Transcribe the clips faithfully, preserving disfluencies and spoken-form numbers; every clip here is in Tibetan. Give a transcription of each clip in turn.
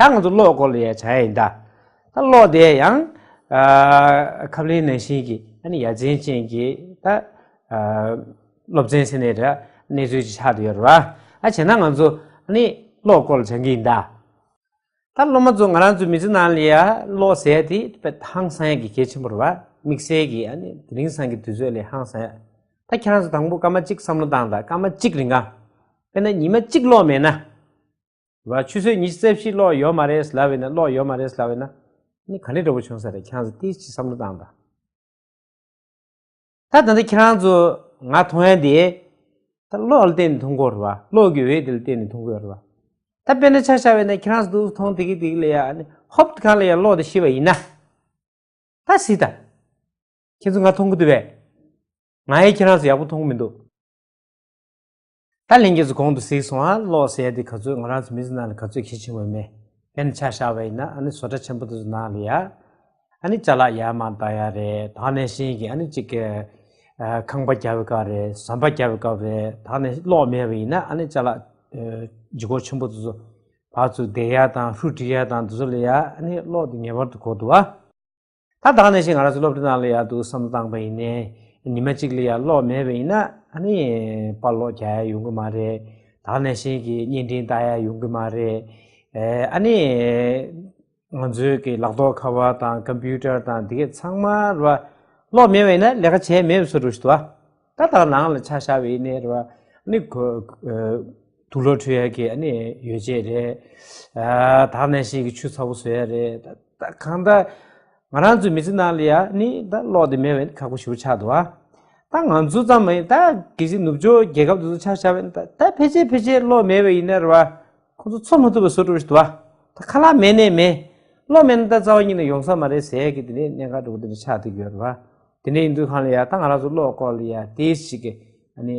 ད་ང་ཚོ་གློག་སྐོར་ལ་ཡ་བྱ་ཡ་ཡིན་ད། ད་གློག་དེ་ཡང་ཨ་ཁབ་ལེན་ནང་བཞིན་གྱི་ཨ་ནི་ཡ་མཚན་ཅན་གྱི་ད་ཨ་སློབ་ཚན་ཟེར་ནའི་འདྲ་གནས་ཚུལ་ཅིག་ཆགས་བསྡད་ཡོད་རེད་བ། ཨ་བྱས་ན་ང་ཚོ་ཨ་ནི་གློག་སྐོར་ལ་སྦྱང་གི་ཡིན་ད། ད་སློབ་མ་ཚོ་ང་རང་ཚོའི་མི་ཚེ་ནང་ལ་ཡ་གློག་ཟེར་ཡ་དེ་དཔེ་ཧང་སང་ཡ་གི་གལ་ཆེན་པོ་རེད་བ། དམིགས་བསལ་གྱི་ཨ་ནི་དེ་རིང་སང་གི་དུས་ཚོད་ལ་ཧང་སང་ཡ། ད་ཁྱེད་རང་ཚོ་དང་པོ་སྐར་མ་གཅིག་བསམ་བློ་བཏང་དང་། སྐར་མ་གཅིག་རིང་ག་དཔེར་ན་ཉི་མ་གཅིག་གློག་མེད་ན། རེད་བ། ཆུ་ཚོད་ཉི་ཤུ་རྩ་བཞི་གློག་ཡོད་མ་རེད་ལབ་ཡིན་ན། གློག་ཡོད་མ་རེད་ལབ་ཡིན་ན། ནི་ག་འདྲ་འདྲ་པོ་བྱུང་ས་རེད། ཁྱེད་རང་ཚོ་ཏིས་ཅིག་བསམ་བློ་བཏང་དང་། ད་ད་ལྟ་ཁྱེད་རང་ཚོ་ང་མཐོང་ཡ་དེ། ད་གློག་ལ་བརྟེན་ནས་མཐོང་གི་ཡོད་རེད་བ། གློག་གི་འོད་དེ་ལ་བརྟེན་ནས་མཐོང་གི་ཡོད་རེད་བ། ད་དཔེར་ན་ཆ་བཞག་པ་ཡིན་ན་ཁྱེད་རང་ཚོ་འདུག་མཐོང་བསྡད་ཀྱི་བསྡད་ཀྱི་ལ་ཡ། ཨ་ནི་ཧོབ་ཏེ་གང་ལ་ཡ་གློག་དེ་ཤི་བ་ཡིན་ན། ད་སྲིད་ད། ཁྱེད་ཚོ་ང་མཐོང་གི་འདུག་པས། ང་ཡང་ཁྱེད་རང་ཚོ་ཡག་པོ་མཐོང་གི་མི་འདུག་ད་ལྷན་རྒྱས་ཚོ་གོང་དུ་གཟིགས་སོང་ཨ། གློག་ཟེར་ཡ་དེ་ག་ཚོད་ང་རང་ཚོ་མི་ཚེ་ནང་ལ་ག་ཚོད་གལ་ཆེན་པོ་མེད། དཔེར་ན་ཆ་བཞག་པ་ཡིན་ན་ཨ་ནི་བཟོ་གྲྭ་ཆེན་པོ་དེ་ཚོ་ནང་ལ་ཡ། ཨ་ནི་ཅ་ལག་ཡར་མར་བཏང་ཡ་རེད། ད་ག་ནང་བཞིན་གྱི་ཨ་ནི་གཅིག་གི་ཨ་ཁང་པ་རྒྱབ་པའི་སྐབས་རེད། ཟམ་པ་རྒྱབ་པའི་སྐབས་རེད། ད་ག་ནང་བཞིན་གློག་མེད་པ་ཡིན་ན་ཨ་ནི་ཅ་ལག་ཨ་ལྗིད་ཁོག་ཆེན་པོ་དེ་ཚོ་ཕར་ཚུར་འདེད་ཡ་དང་ཧྲུལ་སྒྲིལ་ཡ་དང་དེ་ཚོ་ལ་ཡ་ཨ་ནི་གློག་དེ་ངེས་པར་དུ་དགོས་འདུག་ཨ། ད་ད་ག་ནང་བཞིན་ང་རང་ཚོ་སློབ་གྲྭ་ནང་ལ་ཡ་འདུག་བསམ་བློ་བཏང་པ་ཡིན་ནའི། ཉི་མ་གཅིག་ལ་ཡ་གློག་མེད་པ་ཡིན་ན་ཨ་ནི་པར་སློག་རྒྱག་ཡ་ཡོང་གི་མ་རེད། ད་ག་ནང་བཞིན་གྱི་བརྙན་འཕྲིན་ལྟ་ཡ་ཡོང་གི་མ་རེད། ཨེ་ཨ་ནི་ང་ཚོའི་གི་ལག་ཐོག་ཁ་པར་དང་ཀམ་པུ་ཊར་དང་དེ་གས་ཚང་མ་རེད་བ། གློག་མེད་པ་ཡིན་ན་ལས་ཀ་བྱས་མེད་པའི་བཟོ་འདྲ་ཞིག་འདུག་བ། ད་ད་ནང་ལ་ཆ་བཞག་པ་ཡིན་ནའི་རེད་བ། ཨ་ནི་གོ་ཨ་དུག་ལོག་འཁྲུད་ཡ་གི་ཨ་ནི་ཡོ་བྱད་རེད། ཨ་ད་ག་ནང་བཞིན་གྱི་ཆུ་ཚ་པོ་བཟོ་ཡ་རེད། ད་ད་གང་ལྟར་ང་རང་ཚོའི་མི་ཚེ་ནང་ལ་ཡ་ནི་ད་གློག་དེ་མེད་པ་ཡིན་ན་ཁག་པོ་ཞེ་པོ་ཆགས་འདུག་བ། ད་ང་ཚོ་ཙམ་མ་ཡིན། ད་གལ་སྲིད་ནུབ་ཕྱོགས་རྒྱལ་ཁབ་དེ་ཚོ་ཆ་བཞག་པ་ཡིན་ན། ད་ད་ཕལ་ཆེར་ཕལ་ཆེར་གློག་མེད་པ་ཡིན་ན་རེད་བ། ཁོ་ཚོ་འཚོ་མ་ཐུབ་པའི་བཟོ་འདྲ་ཞིག་འདུག་བ། ད་ཁ་ལག་མེད་ནའི་མེད། གློག་མེད་ན་ད་རྩ་བ་ཉིད་ནས་ཡོང་ས་མ་རེད་ཟེར་གི་དེ་ནས་གནད་འགག་འདྲ་པོ་དེ་འདྲ་ཆགས་བསྡད་ཀྱི་ཡོད་རེད་བ། དེ་འདྲ་ཡིན་དུས་གང་ལ་ཡ་ད་ང་རང་ཚོ་གློག་སྐོར་ལ་ཡ་ཏོག་ཙམ་ཅིག་གི་ཨ་ནི་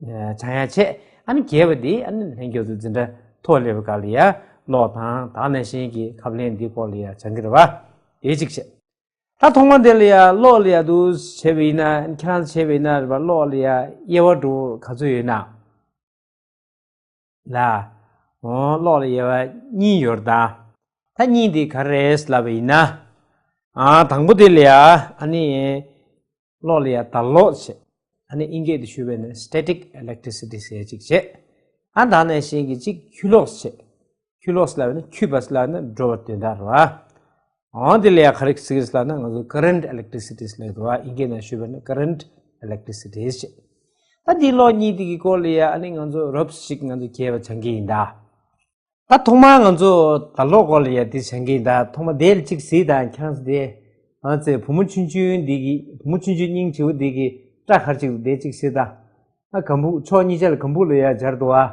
ཨ་སྦྱང་ཡ་བྱས། ཨ་ནི་རྒྱས་པ་དེ་ཨ་ནི་ལྷན་རྒྱས་ཚོ་འཛིན་གྲྭ་ཐོག་སླེབས་པའི་སྐབས་ལ་ཡ་གློག་དང་ད་ག་ནང་བཞིན་གྱི་ཁབ་ལེན་འདིའི་སྐོར་ལ་ཡ་སྦྱང་གི་རེད་བ། དེ་གཅིག་བྱས། ད་ཐོག་མ་དེ་ལ་ཡ་གློག་ལ་ཡ་འདུག་བྱས་པ་ཡིན་ན། ཁྱེད་རང་ཚོ་བྱས་པ་ཡིན་ན་རེད་བ། གློག་ལ་ཡ་དབྱེ་བ་འདྲ་པོ་ག་ཚོད་ཡོད་ན། ལ། འོ་གློག་ལ་དབྱེ་བ་གཉིས་ཡོད་རེད་ད། ད་གཉིས་དེ་ག་རེ་རེད་ལབ་པ་ཡིན་ན། ཨ་དང་པོ་དེ་ལ་ཡ་ཨ་ནི་གློག་ལ་ཡ་ཟླ་གློག་བྱས། ཨ་ནི་ཨིན་སྐད་དུ་ཞུས་པ་ཡིན་ན་static electricity ཟེར་ཅིག་བྱས། ཨ་ད་ག་ནང་བཞིན་གྱི་གཅིག་འཁྱུད་གློག་བྱས། འཁྱུད་གློག་ལབ་ན་འཁྱུད་པ་ལབ་ན་འགྲོ་བ་དོན་དག་རེད་བ། འོ་དེ་ལ་ཡ་ག་རེ་ཟེར་གི་ལབ་ན་ང་ཚོ་current electricity ལབ་འདུག་བ། ཨིན་སྐད་ནང་ཞུས་པ་ན་current electricity ཞེས། ད་འདི་གློག་གཉིས་དེ་གི་སྐོར་ལ་ཡ་ཨ་ནི་ང་ཚོ་རོབ་ཅིག་ང་ཚོ་རྒྱས་པ་སྦྱང་གི་ཡིན་ད། ད་ཐོག་མར་ང་ཚོ་ཟླ་གློག་སྐོར་ལ་ཡ་དེ་སྦྱང་གི་ཡིན་ད། ཐོག་མ་དེ་ལ་གཅིག་གཟིགས་དང་། ཁྱེད་རང་ཚོ་དེ་ང་ཚོའི་བུ་མོ་ཆུང་ཆུང་འདི་གི་བུ་མོ་ཆུང་ཆུང་སྙིང་རྗེ་པོ་འདི་གི་སྐྲ་ག་རེ་ཅིག་འདུག་དེ་གཅིག་གཟིགས་དང་། ཨ་གམ་བུ་ཕྱོགས་གཉིས་ཆ་ལ་གམ་བུ་ལ་ཡ་སྦྱར་འདུག་བ།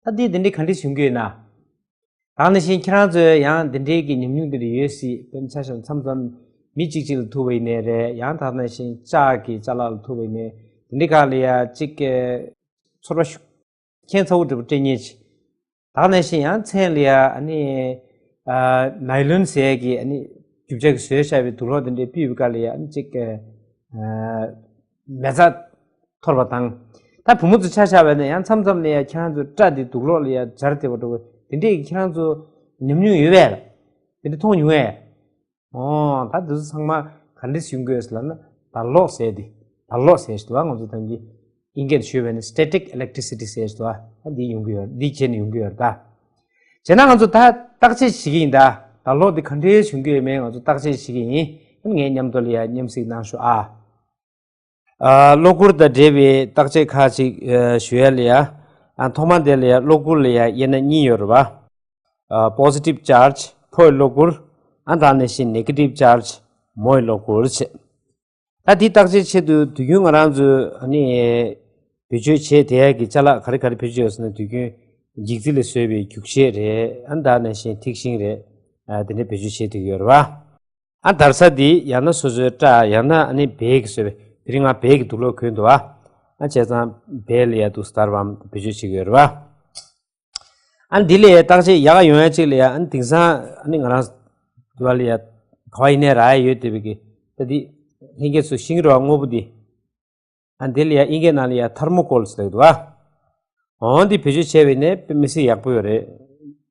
ད་འདི་དེ་འདྲའི་ག་འདྲ་བྱུང་གི་ཡོད་ན། ད་ནང་བཞིན་ཁྱེད་རང་ཚོས་ཡང་དེ་འདྲའི་གི་ཉམས་མྱོང་དེ་འདྲ་ཡོད་སྲིད། དཔེར་ན་ཆ་བཞག་ན་མཚམས་མཚམས་མི་གཅིག་གཅིག་ལ་ཐུག་པ་ཡིན་ནའི་རེད། ཡང་ད་ནང་བཞིན་ལྕགས་ཀྱི་ཅ་ལག་ལ་ཐུག་པ་ཡིན་ནའི་དེ་འདྲའི་སྒང་ལ་ཡ་གཅིག་གི་ཚོར་བ་ཤུགས་ཁྱད་མཚར་པོ་འདྲ་པོ་སྤྲད་མཁན་ཅིག་ད་ནང་བཞིན་ཡང་མཚན་ལ་ཡ་ཨ་ནི་ཨ་ནའི་ལོན་ཟེར་ཡ་གི་ཨ་ནི་རྒྱུ་ཆ་གི་བཟོས་བཞག་པའི་དུག་ལོག་དེ་འདྲའི་ཕུད་པའི་སྒང་ལ་ཡ་ཨ་ནི་གཅིག་གི་ཨ་མེ་བཙའ་འཐོར་བ་དང་། ད་བུ་མོ་ཚོ་ཆ་བཞག་པ་ཡིན་ན་ཡང་མཚམས་མཚམས་ལ་ཡ་ཁྱེད་རང་ཚོའི་སྐྲ་དེ་དུག་ལོག་ལ་ཡ་སྦྱར་བསྡད་པ་འདྲ་པོ་དེ་འདྲས་ཀྱི་ཁྱེད་རང་ཚོ་ཉམས་མྱོང་ཡོད་པས། དེ་འདྲ་མཐོང་མྱོང་ངས། ཨོ་ད་དེ་ཚོ་ཚང་མ་ག་འདྲས་ཡོང་གི་ཡོད་ལབ་ན། ཟླ་གློག་ཟེར་དེ། ཟླ་གློག་ཟེར་ཞིག་འདུག་བ། ང་ཚོ་ད་གིན་ཨིན་སྐད་ཞུས་པ་ཡིན་ན་static electricity ཟེར་ཞིག་འདུག་བ། ད་འདི་ཡོང་གི་ཡོད། འདི་བྱས་ནས་ཡོང་གི་ཡོད་རེད་ད། བྱས་ན་ང་ཚོ་ད་བརྟག་དཔྱད་བྱེད་ཀྱི་ཡིན་ད། ཟླ་གློག་འདི་ག་འདྲས་བྱུང་གི་ཡོད་མེད་ང་ཚོ་བརྟག་དཔྱད་བྱེད་ཀྱི་ཡིན། ཨ་ནི་ངའི་མཉམ་དུ་ལ་ཡ་མཉམ་གཟིགས་གནང་ཤོག་ཨ། ཨ་གློག་སྒུལ་དང་འབྲེལ་བའི་བརྟག་དཔྱད་ཁག་ཅིག་ཨ་ཞུ་ཡ་ལ་ཡ། ཨ་ཐོག་མ་དེ་ལ་ཡ་གློག་སྒུལ་ལ་ཡ་དབྱེ་ན་གཉིས་ཡོད་རེད་བ། ཨ་positive charge ཕོའི་གློག་སྒུལ། ཨ་ད་ནང་བཞིན་negative charge མོའི་གློག་སྒུལ་བྱས། ད་འདི་བརྟག་དཔྱད་ཆེད་དུ་དུས་རྒྱུན་ང་རང་ཚོས་ཨ་ནི་བེད་སྤྱོད་བྱེད་བསྡད་ཡ་གི་ཅ་ལག་ག་རེ་ག་རེ་བེད་སྤྱོད་ཡོད་ཟེར་ན། དུས་རྒྱུན་འགྱིག་རྩི་ལས་བཟོས་པའི་རྒྱུག་ཤེལ་རེད། ཨ་ད་ནང་བཞིན་ཐིག་ཤིང་རེད། ཨ་དེ་འདྲ་བེད་སྤྱོད་བྱེད་བསྡད་ཡོད་རེད་བ། ཨ་དར་ས་འདི་ཡང་ན་སོ་སོའི་སྐྲ། ཡང་ན་ཨ་ནི་བལ་གྱིས་བཟོས་པའི། དེ་རིང་ང་བལ་གྱི་དུག་ལོག་གོན་འདུག་ཨ། ཨ་བྱས་ཙང་བལ་ལ་ཡ་འདུག་སེ་དར་བའམ་བེད་སྤྱོད་བྱེད་ཀྱི་ཡོད་རེད་བ། ཨ་འདི་ལ་ཡ་བརྟག་དཔྱད་ཡག་ག་ཡོང་ཡ་གཅིག་ལ་ཡ། ཨ་ནི་དེང་སང་ཨ་ནི་ང་རང་འདི་བ་ལ་ཡ་ག་བ་ཡིན་ནའི་རག་ཡ་ཡོད་བསྡད་པའི་གི། ད་འདི་ལྷན་རྒྱས་ཚོ་ཤེས་ཀྱི་རེད་བ། སྔོན་པོ་འདི། ཨ་འདི་ལ་ཡ་ཨིན་སྐད་ནང་ལ་ཡ་ཐར་མོ་ཀོལ་ཟེར་གྱི་འདུག་བ། འོ་འདི་བེད་སྤྱོད་བྱས་པ་ཡིན་ནའི་དཔེ་མི་སྲིད་ཡག་པོ་ཡོད་རེད།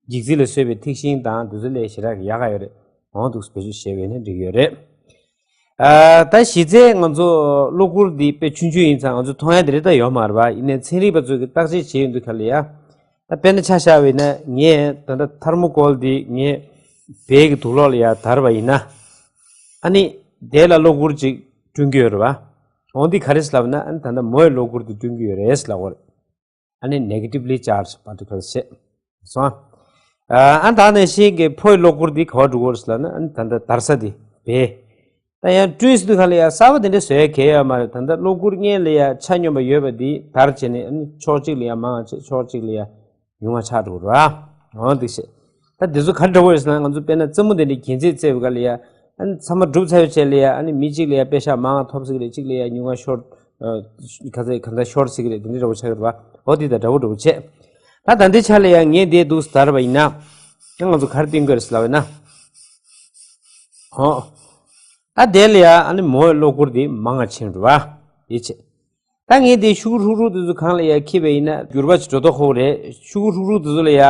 འགྱིག་རྩི་ལས་བཟོས་པའི་ཐིག་ཤིང་དང་དེ་ཚོ་ལས་ཞེ་དྲག་ཡག་ག་ཡོད་རེད། འོང་འདུག་བེད་སྤྱོད་བྱས་པ་ཡིན་ན་འགྲིག་ཡོད་རེད། ཨ་ད་གཞི་རྩའི་ང་ཚོ་གློག་སྒུར་འདི་དཔེ་ཆུང་ཆུང་ཡིན་ཙང་ང་ཚོ་མཐོང་ཡ་དེ་རིགས་ད་ཡོད་མ་རེད་པ། ཡིན་ནའི་ཚན་རིག་པ་ཚོས་ཀྱི་བརྟག་དཔྱད་བྱས་ཡོང་དུས་ག་ལ་ཡ། ད་དཔེར་ན་ཆ་བཞག་པ་ཡིན་ན་ངས་ད་ལྟ་ཐར་མོ་ཀོལ་འདི་ངས་བལ་གྱི་དུག་ལོག་ལ་ཡ་བརྡར་བ་ཡིན་ན། ཨ་ནི་དེ་ལ་གློག་སྒུར་ཅིག་བསྐྲུན་གྱི་ཡོད་རེད་པ། འོང་འདི་ག་རེ་ཟེར་ལབ་ན་ཨ་ནི་ད་ལྟ་མོའི་གློག་སྒུར་འདི་བསྐྲུན་གྱི་ཡོད་རེད་ཟེར་ལབ་པ་རེད། ཨ་ནི་negatively charged particles བྱས་སོང་ཨ། ཨ་ད་ནང་བཞིན་གྱི་ཕོའི་གློག་སྒུར་འདི་ག་པར་འགྲོ་གི་རེད་ཟེར་ལབ་ན་ཨ་ནི་ད་ལྟ་བརྡར་ས་འདི་བལ། ད་ཡང་བསྐྲུན་ཟེར་དུས་ག་ལ་ཡ་གསར་པ་དེ་འདྲ་བཟོ་ཡ་གལ་ཡོད་མ་རེད། ད་ལྟ་གློག་སྒུར་སྔོན་ལ་ཡ་ཆ་སྙོམས་པ་ཡོད་པ་འདི་བརྡར་བྱས་ནས་ཨ་ནི་ཕྱོགས་གཅིག་ལ་ཡ་མང་བ་བྱས་ཕྱོགས་གཅིག་ལ་ཡ་ཉུང་བ་ཆགས་འགྲོ་གི་རེད་པ། འོ་འདུག་བྱས། ད་འདི་ཚོ་ག་འདྲ་བོ་ཡོད་ཟེར་ན་ང་ཚོ་དཔེར་ན་རྩེད་མོ་དེ་འདྲའི་རྒྱན་ཆས་རྩེ་བ་ག་ལ་ཡ། ཨ་ནི་ཚང་མ་གྲུབ་ཚར་བའི་རྗེས་ལ་ཡ་ཨ་ནི་མི་གཅིག་ལ་ཡ་པེ་ཤག་མང་བ་ཐོབ་སྲིད་ཀྱི་རེད། གཅིག་ལ་ཡ་ཉུང་བ་ཤོར། ཨ་ག་ཚོད་ག་འདྲ་ཤོར་སྲིད་ཀྱི་རེད། དེ་འདྲ་འདྲ་བོ་ཆགས་ཀྱི་རེད་པ། འོ་དེ་དང་འདྲ་བོ་འདྲ་བོ་བྱས། ད་ད་ལྟའི་ཆ་ལ་ཡ་ངས་འདི་འདུག་བརྡར་བ་ཡིན་ན། ཡང་ང་ཚོ་ག་རེ་བསྟན་དགོས་རེད་ཟེར་ལབ་པ་ཡིན་ན། འོ། ད་དེ་ལ་ཡ་ཨ་ནི་མོའི་གློག་སྒུར་འདི་མང་བ་ཕྱིན་འགྲོ་བ། དེ་བྱས། ད་ངས་དེ་ཤུ་གུ་ཧྲུག་ཧྲུག་དེ་ཚོ་གང་ལ་ཡ་འཁྱེར་བ་ཡིན་ན་འགྱུར་བ་ཅིག་འགྲོ་མདོག་ཁ་པོ་རེད། ཤུ་གུ་ཧྲུག་ཧྲུག་དེ་ཚོ་ལ་ཡ་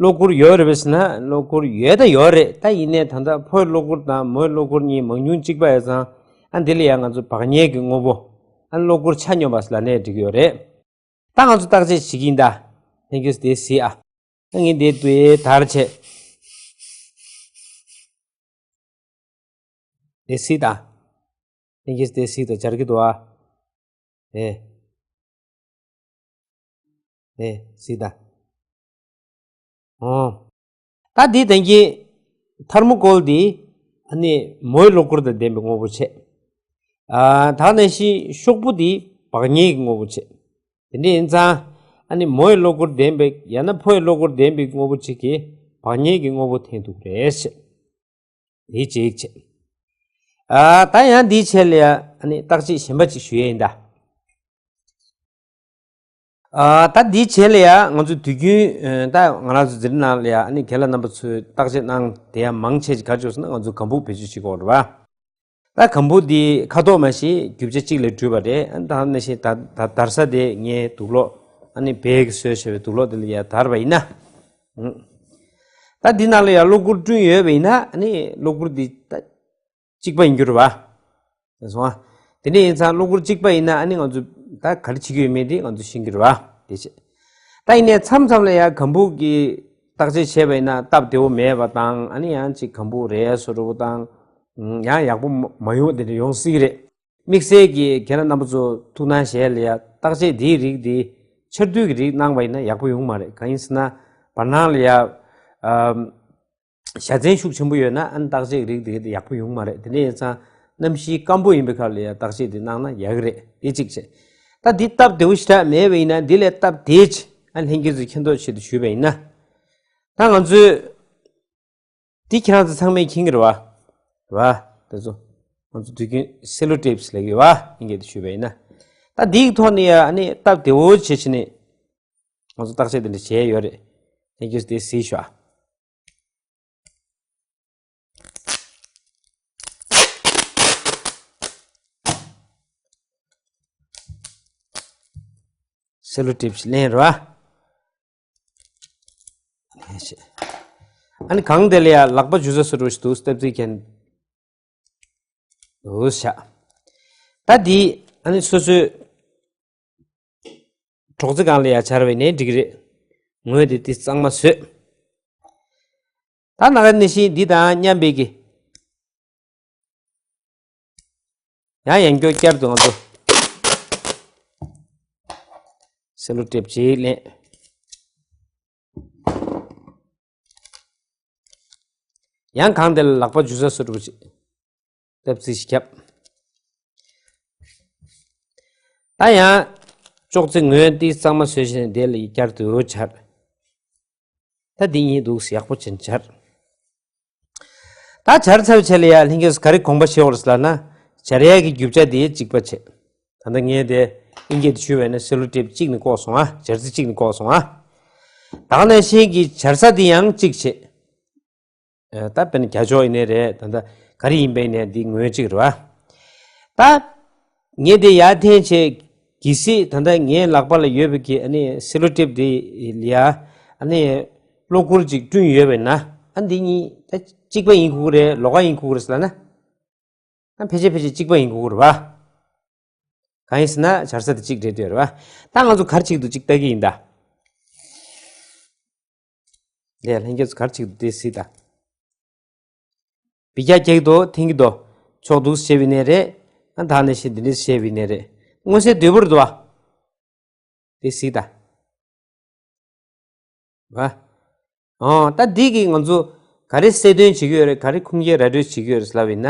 གློག་སྒུར་ཡོད་རེད་པས་ཟེར་ན་གློག་སྒུར་ཡོད་ད་ཡོད་རེད། ད་ཡིན་ནའི་ད་ལྟ་ཕོའི་གློག་སྒུར་དང་མོའི་གློག་སྒུར་གཉིས་མང་ཉུང་གཅིག་པ་ཡོད་ཙང་། ཨ་འདི་ལ་ཡ་ང་ཚོ་བག་ཉལ་གྱི་དངོས་པོ། ཨ་གློག་སྒུར་ཆ་སྙོམས་པ་ཟེར་ལབ་ནའི་འགྲིག་གི་ཡོད་རེད། ད་ང་ཚོ་བརྟག་དཔྱད་བྱེད་ཀྱི་ཡིན་ད། ལྷན་རྒྱས་དེ་གཟིགས་ཨ། ད་ངས་འདི་དུ་ཡའི་དར་བྱས། དེ་གཟིགས་དང་། ལྷན་རྒྱས་དེ་གཟིགས་དང་སྦྱར་གྱི་འདུག་ཨ། དེ། དེ་གཟིགས་དང་། འོ། ད་འདི་དང་གི་ཐར་མོ་ཀོལ་འདི་ཨ་ནི་མོའི་གློག་སྒུར་དང་ལྡན་པའི་དངོས་པོ་བྱས། ཨ་ད་ནང་བཞིན་ཤོག་བུ་འདི་བག་ཉལ་གྱི་དངོས་པོ་བྱས། དེ་འདྲ་ཡིན་ཙང་ཨ་ནི་མོའི་གློག་སྒུར་ལྡན་པའི་ཡང་ན་ཕོའི་གློག་སྒུར་ལྡན་པའི་དངོས་པོ་གཅིག་གིས་བག་ཉལ་གྱི་དངོས་པོ་འཐེན་ཐུབ་རེད་ཟེར། དེ་གཅིག་བྱས། ཨ་ད་ཡང་འདིའི་ཆེད་ལ་ཡ་ཨ་ནི་བརྟག་དཔྱད་གཞན་པ་གཅིག་ཞུ་ཡས་ཡིན་ད། ཨ་ད་འདིའི་ཆེད་ལ་ཡ་ང་ཚོ་དུས་རྒྱུན་ཨ་ད་ང་རང་ཚོ་འཛིན་གྲྭ་ནང་ལ་ཡ་ཨ་ནི་རྒན་ལགས་རྣམ་པ་ཚོས་བརྟག་དཔྱད་གནང་བསྡད་ཡ་མང་ཆེ་ཞིག་ག་རེ་བྱུང་ཟེར་ན་ང་ཚོ་གམ་བུ་བེད་སྤྱོད་བྱེད་དགོས་རེད་པ། ད་གམ་བུ་འདི་ཁ་དོག་མ་གཞི་རྒྱུ་ཆ་གཅིག་ལས་གྲུབ་པ་རེད། ཨ་ནི་ད་ནང་བཞིན་ད་ད་བརྡར་ས་དེ་ངས་དུག་ལོག་ཨ་ནི་བལ་གྱིས་བཟོས་བྱས་པའི་དུག་ལོག་དེ་ལ་ཡ་བརྡར་བ་ཡིན་ན། ཨང་། ད་འདི་ནང་ལ་ཡ་གློག་སྒུར་བསྐྲུན་ཡོད་པ་ཡིན་ན་ཨ་ནི་གློག་སྒུར་འདི་ད་གཅིག་པ་ཡིན་རྒྱུ་རེད་པ། དེ་སོང་ཨ། དེ་འདྲ་ཡིན་ཙང་གློག་སྒུར་གཅིག་པ་ཡིན་ན་ཨ་ནི་ང་ཚོ་ད་ག་རེ་བྱེད་ཀྱི་ཡོད་མེད་དེ་ང་ཚོ་ཤེས་ཀྱི་རེད་པ། དེ་བྱས། ད་ཡིན་ནའི་མཚམས་མཚམས་ལ་ཡ་གམ་བུ་གི་བརྟག་དཔྱད་བྱས་པ་ཡིན་ན་སྟབས་བདེ་བོ་མེད་པ་དང་ཨ་ནི་ཡང་ཅིག་གམ་བུ་རལ་སོ་འདྲ་བོ་དང་། ཡང་ཡག་པོ་མ་མ་ཡོང་བ་དེ་འདྲ་ཡོང་སྲིད་ཀྱི་རེད། དམིགས་བསལ་གྱི་ཁྱེད་རང་རྣམ་པ་ཚོ་ཐུགས་སྣང་བཞེས་ལ་ཡ་བརྟག་དཔྱད་འདིའི་རིགས་འདི་ཆར་དུས་ཀྱི་རིགས་གནང་བ་ཡིན་ན་ཡག་པོ་ཡོང་མ་རེད། གང་ཡིན་ཟེར་ན་བར་སྣང་ལ་ཡ། ཨམ། བཞའ་ཚན་ཤུགས་ཆེན་པོ་ཡོད་ན་ཨ་ནི་བརྟག་དཔྱད་ཀྱི་རིགས་འདི་ཡག་པོ་ཡོང་མ་རེད། དེ་འདྲ་ཡིན་ཙང་གནམ་གཤིས་སྐམ་པོ་ཡིན་པའི་སྐབས་ལ་ཡ་བརྟག་དཔྱད་འདི་གནང་ན་ཡག་གི་རེད། དེ་གཅིག་བྱས། ད་འདི་སྟབས་བདེ་བོ་ཞེ་དྲག་མེད་པ་ཡིན་ན་འདི་ལས་སྟབས་བདེ་ཅིག་ཨ་ལྷན་རྒྱས་ཚོས་མཁྱེན་རྟོགས་ཆེད་དུ་ཞུས་པ་ཡིན་ན། ད་ང་ཚོས། འདི་ཁྱེད་རང་ཚོ་ཚང་མས་མཁྱེན་གྱི་རེད་པ། རེད་པ། དེ་ཚོ། ང་ཚོ་དུས་རྒྱུན་སེ་ལོ་ཊེབ་ལབ་ཀྱི་ཡོད་པ་ཡིན་གྱི་དེ་ཞུས་པ་ཡིན་ན། ད་འདིའི་ཐོག་ནས་ཡ་ཨ་ནི་སྟབས་བདེ་བོ་བྱེད་ཕྱིན་ནས། ང་ཚོ་བརྟག་དཔྱད་དེ་འདྲ་བྱས་ཡོད་རེད། ཐེང་ཀིའུ་དེ་གཟིགས་ཤོག་ཨ། སེ་ལོ་ཊེབ་ཞིག་ལེན་རེད་པ། ཨ་ནི་གང་དེ་ལ་ཡ་ལག་པ་འཇུ་ས་སུ་རུ་ཞིག་འདུག་སྟབས་ཚིག་མཁན། འདུག་བཞག་ད་འདི་ཨ་ནི་སོ་སོའི་གྲོགས་རྩེ་སྒང་ལ་ཡ་སྦྱར་བས་ནས་འགྲིག་གི་རེད། ངོས་དེ་དེ་གཙང་མ་བཟོས། ད་ནང་ནས་ཤིང་འདི་དང་མཉམ་པའི་གི། ཡང་ཡང་སྐྱོ་བསྐྱར་དུ་ང་ཚོ་སེ་ལོ་ཊེབ་ཅིག་ལེན། ཡང་གང་དེ་ལ་ལག་པ་འཇུ་ས་སུ་འགྲོ་ཅིག་སྟབས་ཚིག་ཞིག་བརྒྱབ། ད་ཡང་ཅོག་ཙེ་ངོས་འདི་གཙང་མ་བཟོས་བྱས་ནས་དེ་ལ་བསྐྱར་དུ་སྦྱར། ད་འདི་གཉིས་འདུག་སེ་ཡག་པོ་བྱས་ནས་སྦྱར། ད་སྦྱར་ཚར་བའི་རྗེས་ལ་ཡ་ལྷན་རྒྱས་ག་རེ་དགོངས་པ་བཞེས་འོར་ལབ་ན། སྦྱར་ཡག་གི་རྒྱུ་ཆ་དེ་གཅིག་པ་བྱས། ད་ལྟ་ངས་དེ་ཨིན་སྐད་དུ་ཞུས་པ་ཡིན་ན་སེ་ལོ་ཊེབ་གཅིག་ནི་བཀོག་སོང་ཨ། སྦྱར་རྩི་གཅིག་ནི་བཀོག་སོང་ཨ། ད་ག་ནང་བཞིན་གྱི་སྦྱར་ས་དེ་ཡང་གཅིག་བྱས། ཨ། ད་དཔེར་ན་རྒྱ་ཅོག་ཡིན་ནའི་རེད། ད་ལྟ་ག་རེ་ཡིན་པ་ཡིན་ནའི་འདི་ངོས་གཅིག་རེད་པ། ད་ངས་དེ་ཡར་འཐེན་བྱས། གལ་སྲིད་ད་ལྟ་ངའི་ལག་པ་ལ་ཡོད་པའི་གི་ཨ་ནི་སེ་ལོ་ཊེབ་དེ་ལ་ཡ་ཨ་ནི་ གློག་སྒུར་ཅིག་བསྐྲུན་ཡོད་པས་ན། ཨ་འདི་གཉིས་ད་གཅིག་པ་ཡིན་དགོས་ཀྱི་རེད། ལོགས་ཀ་ཡིན་དགོས་ཀྱི་རེད་ཟེར་ལབ་ན། ཨ་ཕལ་ཆེར་ཕལ་ཆེར་གཅིག་པ་ཡིན་དགོས་ཀྱི་རེད་པ། གང་ཡིན་ཟེར་ན་འབྱར་ས་དེ་གཅིག་རེད་འདོད་རེད་པ། ད་ང་ཚོ་ག་རེ་བྱེད་ཀྱི་འདུག་ཅིག་ལྟ་གི་ཡིན་ད། ལས་ལྷན་རྒྱས་ཚོ་ག་རེ་བྱེད་ཀྱི་འདུག་དེ་གཟིགས་ད། འབུད་རྒྱག་རྒྱག་གི་འདུག་འཐེན་གྱི་འདུག་ཆོག་འདུག་བྱས་པའི་ནས་རེད། ཨ་ད་ནས་ཤི་འདི་འདྲས་བྱས་པའི་ནས་རེད། མངོན་གསལ་དོད་པོ་རེད་འདུག་པ། དེ་གཟིགས་ད། བ། ཨོ་ད་འདི་གིས་ང་ཚོ་ག་རེ་གསལ་སྟོན་བྱེད་ཀྱི་ཡོད་རེད། ག་རེ་ཁུངས་སྐྱེལ་ར་སྤྲོད་བྱེད་ཀྱི་ཡོད་རེད་ལབ་ཡིན་ན།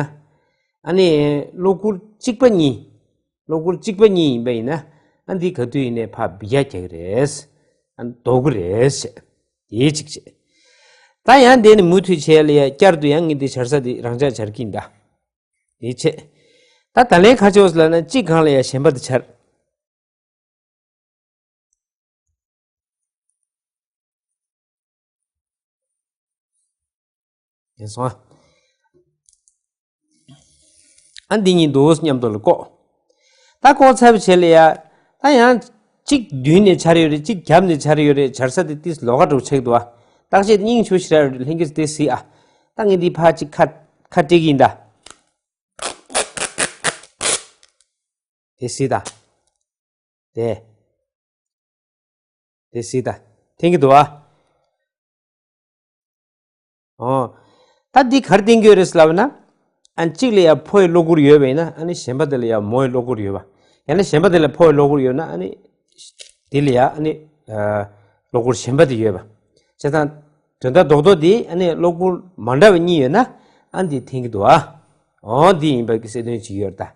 ཨ་ནི་གློག་སྒུར་གཅིག་པ་གཉིས། གློག་སྒུར་གཅིག་པ་གཉིས་ཡིན་པ་ཡིན་ན། ཨ་འདི་ག་དུས་ཡིན་ནའི་ཕར་འབུད་རྒྱག་རྒྱག་གི་རེད། ཨ་ལྡོག་གི་རེད་ཟེར། དེ་གཅིག་བྱས། ད་ཡང་དེ་ནི་མུ་མཐུད་བྱས་ལ་ཡ་བསྐྱར་དུ་ཡང་ངས་འདི་འབྱར་ས་འདི་རང་འཇགས་འབྱར་གྱི་ཡིན་ད། དེ་བྱས། ད་ད་ལན་ག་རེ་བྱེད་དགོས་ལབ་ན་གཅིག་སྒང་ལ་ཡ་གཞན་པ་འདི་འབྱར། ཡིན་སོང་ཨ། ཨ་འདི་གཉིས་འདུག་མཉམ་དུ་ལ་བཀོག་ད་བཀོག་ཚར་བའི་རྗེས་ལ་ཡ། ད་ཡང་གཅིག་མདུན་ནས་འབྱར་ཡོད་རེད། གཅིག་རྒྱབ་ནས་འབྱར་ཡོད་རེད། འབྱར་ས་དེ་ཏིས་ལོགས་ཀ་འདྲ་པོ་ཆགས་འདུག་ཨ། བརྟག་དཔྱད་སྙིང་རྗེ་པོ་ཞེ་དྲག་ཡོད་རེད། ལྷན་རྒྱས་ཚོ་དེ་གཟིགས་ཨ། ད་ངས་འདི་ཕར་གཅིག་ཁ་ཁ་སྤྲད་ཀྱི་ཡིན་ད། དེ་གཟིགས་ད། དེ། དེ་གཟིགས་ད། འཐེན་གྱི་འདུག་ཨ། ཨོ། ད་འདི་ག་རེ་བསྟན་གྱི་ཡོད་རེད་ལབ་ན། ཨ་གཅིག་ལ་ཡ་ཕོ་ཡི་གློག་སྒུར་ཡོད་པ་ཡིན་ན། ཨ་ནི་གཞན་པ་དེ་ལ་ཡ་མོ་ཡི་གློག་སྒུར་ཡོད་པ། ཡང་ན་གཞན་པ་དེ་ལ་ཕོ་ཡི་གློག་སྒུར་ཡོད་ན། ཨ་ནི་དེ་ལ་ཡ་ཨ་ནི་ཨ་གློག་སྒུར་གཞན་པ་དེ་ཡོད་པ། བྱས་ཙང་དོན་དག་རྡོག་རྡོག་དེ་ཨ་ནི་གློག་སྒུར་མ་འདྲ་བ་གཉིས་ཡོད་ན། ཨ་འདི་འཐེན་གྱི་འདུག་ཨ། ཨོ་འདི་ཡིན་པ་གི་གསལ་སྟོན་བྱེད་ཀྱི་ཡོད་རེད་ད།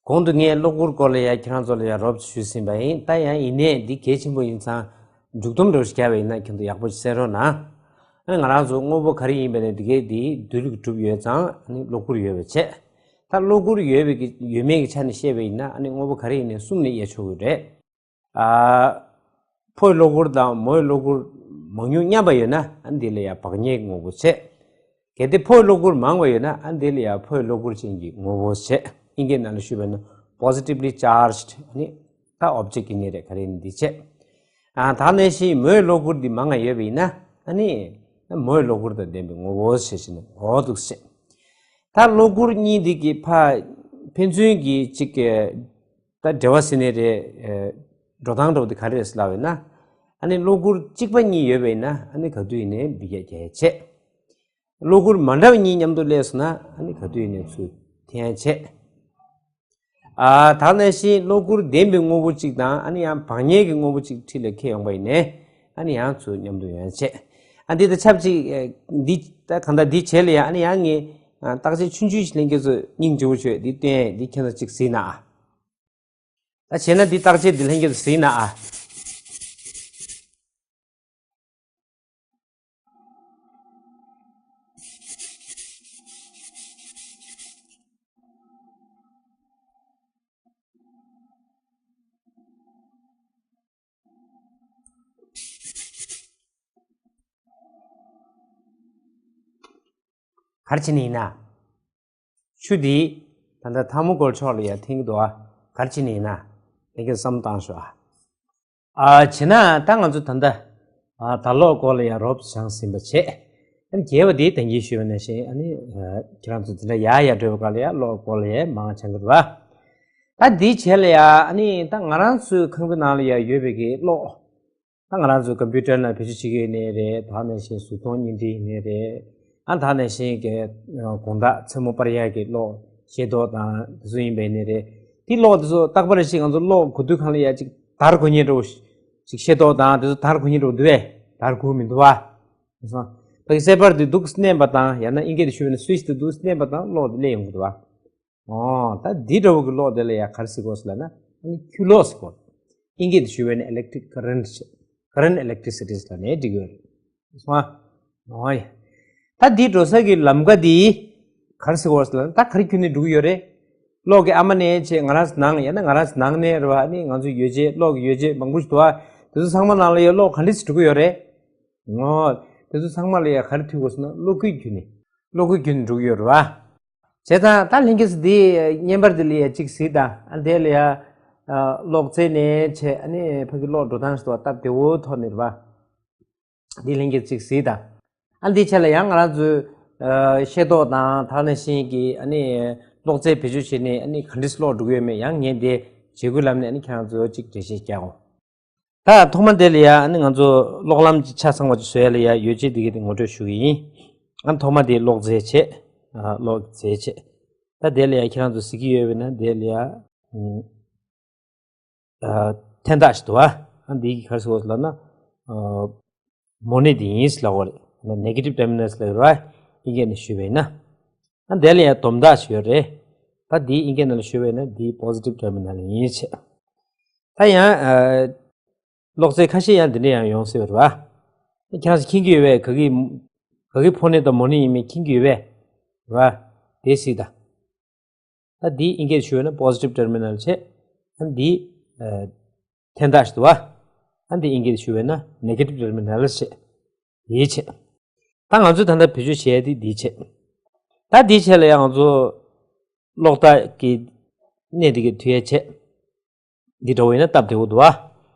གོང་དུ་ངས་གློག་སྒུར་སྐོར་ལ་ཡ་ཁྱེད་རང་ཚོ་ལ་ཡ་རོབ་ཙམ་ཞུས་ཟིན་པ་ཡིན། ད་ཡང་ཡིན་ནའི་འདི་གལ་ཆེན་པོ་ཡིན་ཙང་། མཇུག་སྡོམ་འདྲ་པོ་ཞིག་བརྒྱབ་པ་ཡིན་ན་ཁྱེད་ཚོ་ཡག་པོ་ཞིག་གསན་རོགས་གནང་། ཨ་ནི་ང་རང་ཚོ་དངོས་པོ་ག་རེ་ཡིན་པ་ནས་འདི་གའི་འདི་རྡུལ་གྱིས་གྲུབ་ཡོད་ཙང་། ཨ་ནི་གློག་སྒུར་ཡོད་པ་བྱས། ད་གློག་སྒུར་ཡོད་པའི་གི་ཡོད་མེད་ཀྱི་ཆ་ནས་བཤད་པ་ཡིན་ན། ཨ་ནི་དངོས་པོ་ག་རེ་ཡིན་ནའི་གསུམ་ནས་དབྱེ་ཆོག་གི་རེད། ཨ། ཕོ་ཡི་གློག་སྒུར་དང་མོ་ཡི་གློག་སྒུར་མང་ཉུང་མཉམ་པ་ཡོད་ན། ཨ་འདི་ལ་ཡ་བག་ཉལ་གྱི་དངོས་པོ་བྱས། གལ་ཏེ་ཕོ་ཡི་གློག་སྒུར་མང་བ་ཡོད་ན། ཨ་འདི་ལ་ཡ་ཕོ་ཡི་གློག་སྒུར་ཅན་གྱི་དངོས་པོ་བྱས། དབྱིན་སྐད་ནང་ལ་ཞུས་པ་ན་positively charged ཨ་ནི་ད་object ཡིན་ནི་རེད། ག་རེ་ཡིན་འདི་བྱས། ཨ་ད་ནང་བཞིན་མོ་ཡི་གློག་སྒུར་འདི་མང་ང་ཡོད་པ་ཡིན་ན། ཨ་ནི་མོ་ཡི་གློག་སྒུར་དང་ལྡན་པའི་དངོས་པོ་བྱས་ཟེར་ནས་འོ་འདུག་བྱས། ད་གློག་སྒུར་གཉིས་འདི་གི་ཕ་ཕན་ཚུན་གྱི་གཅིག་གི་ད་འབྲེལ་བ་ཟེར་ནི་རེད། ཨེ། འགྲོ་སྟངས་འདྲ་པོ་དེ་ག་རེ་རེད་ལབ་ཡོད་ན། ཨ་ནི་གློག་སྒུར་གཅིག་པ་གཉིས་ཡོད་པ་ཡིན་ན། ཨ་ནི་ག་དུས་ཡིན་ནའི་འབུད་རྒྱག་རྒྱག་བྱས། གློག་སྒུར་མ་འདྲ་བ་གཉིས་མཉམ་དུ་སླེབས་སོང་ན། ཨ་ནི་ག་དུས་ཡིན་ནའི་ཚུར་འཐེན་ཡག་བྱས། ཨ་ད་ནང་བཞིན་གློག་སྒུར་ལྡན་པའི་དངོས་པོ་གཅིག་དང་། ཨ་ནི་ཡང་བག་ཉལ་གྱི་དངོས་པོ་གཅིག་འཁྲིས་ལ་འཁེལ་ཡོང་པ་ཡིན་ནའི། ཨ་ནི་ཡང་ཚུར་མཉམ་དུ་ཡོང་ཡག་བྱས། ཨ་འདི་དང་ཆབས་ཅིག་ཨེ། འདི་ད་གང་ལྟར་འདི་བྱས་ལ་ཡ། ཨ་ནི་ཡང་ངས་ཨ་བརྟག་དཔྱད་ཆུང་ཆུང་ཞིག་ལྷན་རྒྱས་ཚོ་སྙིང་རྗེ་པོ་བྱོས། འདི་སྟོན་ཡག་འདི་ཁྱེད་ཚོ་གཅིག་གཟིགས་ན་ཨ། ད་བྱས་ན་འདི་བརྟག་དཔྱད་འདི་ལྷན་རྒྱས་ཚོ་གཟིགས་ན་ཨ། ག་རེ་བྱས་ནས་ཡིན་ན། ཆུ་འདི་ད་ལྟ་ཐལ་མོ་སྐོལ་ཕྱོགས་ལ་ཡ་འཐེན་གྱི་འདུག་ཨ། ག་རེ་བྱས་ནས་ཡིན་ན། ལྷན་རྒྱས་བསམ་བློ་བཏང་ཤོག་ཨ། ཨ་བྱས་ན་ད་ང་ཚོ་ད་ལྟ་ཨ་ད་གློག་སྐོར་ལ་ཡ་རོབ་སྦྱངས་ཟིན་པ་བྱས། ཨ་ནི་རྒྱས་པ་འདི་ད་གིན་ཞུས་པ་ནང་བཞིན། ཨ་ནི་ཨ་ཁྱེད་རང་ཚོ་འཛིན་གྲྭ་ཡར་ཡར་འགྲོ་བའི་སྐབས་ལ་ཡ་གློག་སྐོར་ལ་ཡ་མང་སྦྱང་གི་འདུག་ཨ། ད་འདི་བྱས་ལ་ཡ། ཨ་ནི་ད་ང་རང་ཚོའི་ཁང་པའི་ནང་ལ་ཡ་ཡོད་པའི་གི་གློག་ད་ང་རང་ཚོ་ཀམ་པུ་ཊར་ནང་བེད་སྤྱོད་བྱེད་ཀྱི་ཡོད་ནའི་རེད། ད་ནང་བཞིན་གཟུགས་མཐོང་བརྙན་འཕྲིན་ཡིན་ནའི་རེད། ཨ་ད་ནང་བཞིན་གྱི་དགོང་དག་མཚན་མོ་པར་ཡག་གི་གློག་ཤེལ་ཏོག་དང་དེ་ཚོ་ཡིན་པ་ཡིན་ནའི་རེད། དེ་གློག་དེ་ཚོ་རྟག་པར་རེ་བཞིན་ང་ཚོ་གློག་སྒུག་དུས་སྒང་ལ་ཡ་ཅིག་དར་གོ་མཁན་འདྲ་པོ་ཞིག་ཤེལ་ཏོག་དང་དེ་ཚོ་དར་གོ་མཁན་འདྲ་པོ་འདུག་པས། དར་གོ་མི་འདུག་པ། ཕ་གི་སེ་པར་དེ་འདུག་མནན་པ་དང་། ཡང་ན་དབྱིན་སྐད་དུ་ཞུས་པ་ན་སུའིཆ་དེ་འདུག་མནན་པ་དང་གློག་དེ་སླེབས་ཡོང་གི་འདུག་པ། ཨོ། ད་འདི་འདྲ་པོ་གི་གློག་དེ་ལ་ཡ་ག་རེ་ཟེར་དགོས་ཟེར་ལབ་ན། ཨ་ནི་འཁྱུག་གློག་ཟེར་དགོས། དབྱིན་སྐད་དུ་ཞུས་པ་ན་electric current ཟེར། current electricities ལབ་ནས་འགྲིག་གི་ཡོད་རེད། སོང་ཨ། ཨོ་ཡ། ད་འདི་འགྲོ་ས་གི་ལམ་ཀ་འདི་ག་རེ་ཟེར་དགོས་ཟེར་ལབ་ན། ད་ག་རེ་འཁྱུག་ནས་འགྲོ་གི་ཡོད་རེད། གློག་གི་ཨ་མ་ནས་བྱས་ང་རང་ཚོ་ནང་། ཡང་ན་ང་རང་ཚོ་ནང་ནས་རེད་པ། ཨ་ནི་ང་ཚོ་ཡོ་བྱད། གློག་གི་ཡོ་བྱད་མང་པོ་ཞིག་འདུག་པ། དེ་ཚོ་ཚང་མ་ནང་ལ་ཡ་གློག་ག་འདྲ་ཞིག་འགྲོ་གི་ཡོད་རེད། ཨོ། དེ་ཚོ་ཚང་མ་ལ་ཡ་ག་རེ་འཁྱུག་དགོས་ཟེར་ན། གློག་སྐུད་འཁྱུག་ནས། གློག་སྐུད་འཁྱུག་ནས་འགྲོ་གི་ཡོད་རེད་པ། བྱས་ཙང་ད་ལྷན་རྒྱས་ཚོ་འདི་བརྙན་པར་འདི་ལ་ཡ་གཅིག་གཟིགས་དང་། ཨ་འདི་ལ་ཡ་ཨ་གློག་རྫས་ནས་བྱས། ཨ་ནི་ཕ་གི་གློག་འགྲོ་སྟངས་ཞིག་འདུག་པ། སྟབས་བདེ་བོ་ཐོག་ནས་རེད་པ། འདི་ལྷན་རྒྱས་གཅིག་གཟིགས་དང་། ཨ་འདི་ཆ་ལ་ཡང་ང་རང་ཚོའི་ཤེས་རྟོགས་དང་དེ་ནང་བཞིན་གྱི་ཨ་ནི་ཀློག་རྩལ་བེད་སྤྱོད་བྱས་ནས་ཨ་ནི་ག་འདྲས་ཀློག་འགྲོ་གི་ཡོད་མེད་ཡང་ངས་འདི་བྱེད་སྒོའི་ལམ་ནས་ཨ་ནི་ཁྱེད་རང་ཚོ་གཅིག་འགྲེལ་བཤད་རྒྱག་གོ། ད་ཐོག་མ་དེ་ལ་ཡ་ཨ་ནི་ང་ཚོ་ཀློག་ལམ་ཆ་ཚང་བ་ཅིག་བཟོ་ཡ་ལ་ཡ་ཡོ་བྱད་འདི་ག་དེ་ངོ་སྤྲོད་ཞུ་གི་ཡིན། ཨ་ཐོག་མ་དེ་ཀློག་རྫས་བྱས། ཨ་ཀློག་རྫས་བྱས། ད་དེ་ལ་ཡ་ཁྱེད་རང་ཚོ་གཟིགས་ཀྱི་ཡོད་པས་ན་དེ་ལ་ཡ་ཨ་འཐེན་ཐག་ཞིག་འདུག་ཨ། ཨ་འདི་གི་ག་རེ་ཟེར་དགོས་ལབ་ན་ཨ་མོ་ནི་དེ་ཡིན་ལབ་དགོས་རེད། ནེ་གེ་ཊིབ་ཊར་མི་ནལ་ལབ་རེད་བ། ཨིན་སྐད་ནས་ཞུས་པས་ན། ཨ་འདི་ལ་ཡ་སྡོམ་ཐག་ཞིག་ཡོད་རེད། ད་འདི་ཨིན་སྐད་ནང་ལ་ཞུས་པས་ན་འདི་པོ་ཟི་ཊིབ་ཊར་མི་ནལ་ཡིན་བྱས། ད་ཡང་ཨ་ཀློག་རྫས་ཁ་ཤས་ཡང་འདི་འདྲ་ཡང་ཡོང་སྲིད་པ་རེད་བ། ཁྱེད་རང་ཚོ་མཁྱེན་གྱི་ཡོད་པས། ག་གི་ག་གི་ཕོ་ནི་དང་མོ་ནི་ཡིན་མིན་མཁྱེན་གྱི་ཡོད་པས་རེད་བ། དེ་སྲིད་ད། ད་འདི་ཨིན་སྐད་ཞུ་བས་ན་པོ་ཟི་ཊིབ་ཊར་མི་ནལ་བྱས། ཨ་འདི་ཨ་འཐེན་ཐག་ཞིག་འདུག་བ། ཨ་འདི་ཨིན་སྐད་ཞུ་བས་ན་ནེ་གེ་ཊིབ་ཊར་མི་ནལ་བྱས། དེའི་ཆེད། ད་ང་ཚོས་ད་ལྟ་བེད་སྤྱོད་བྱེད་ཡ་དེ་འདིའི་ཆེད། ད་འདིའི་ཆེད་ལ་ཡང་ང་ཚོ་ཀློག་རྟགས་ཀྱི་གནས་འདི་གའི་མཐུད་ཡ་ཆེད། འདི་འདྲ་བོ་ཡིན་ན་སྟབས་བདེ་བོ་འདུག་ཨ།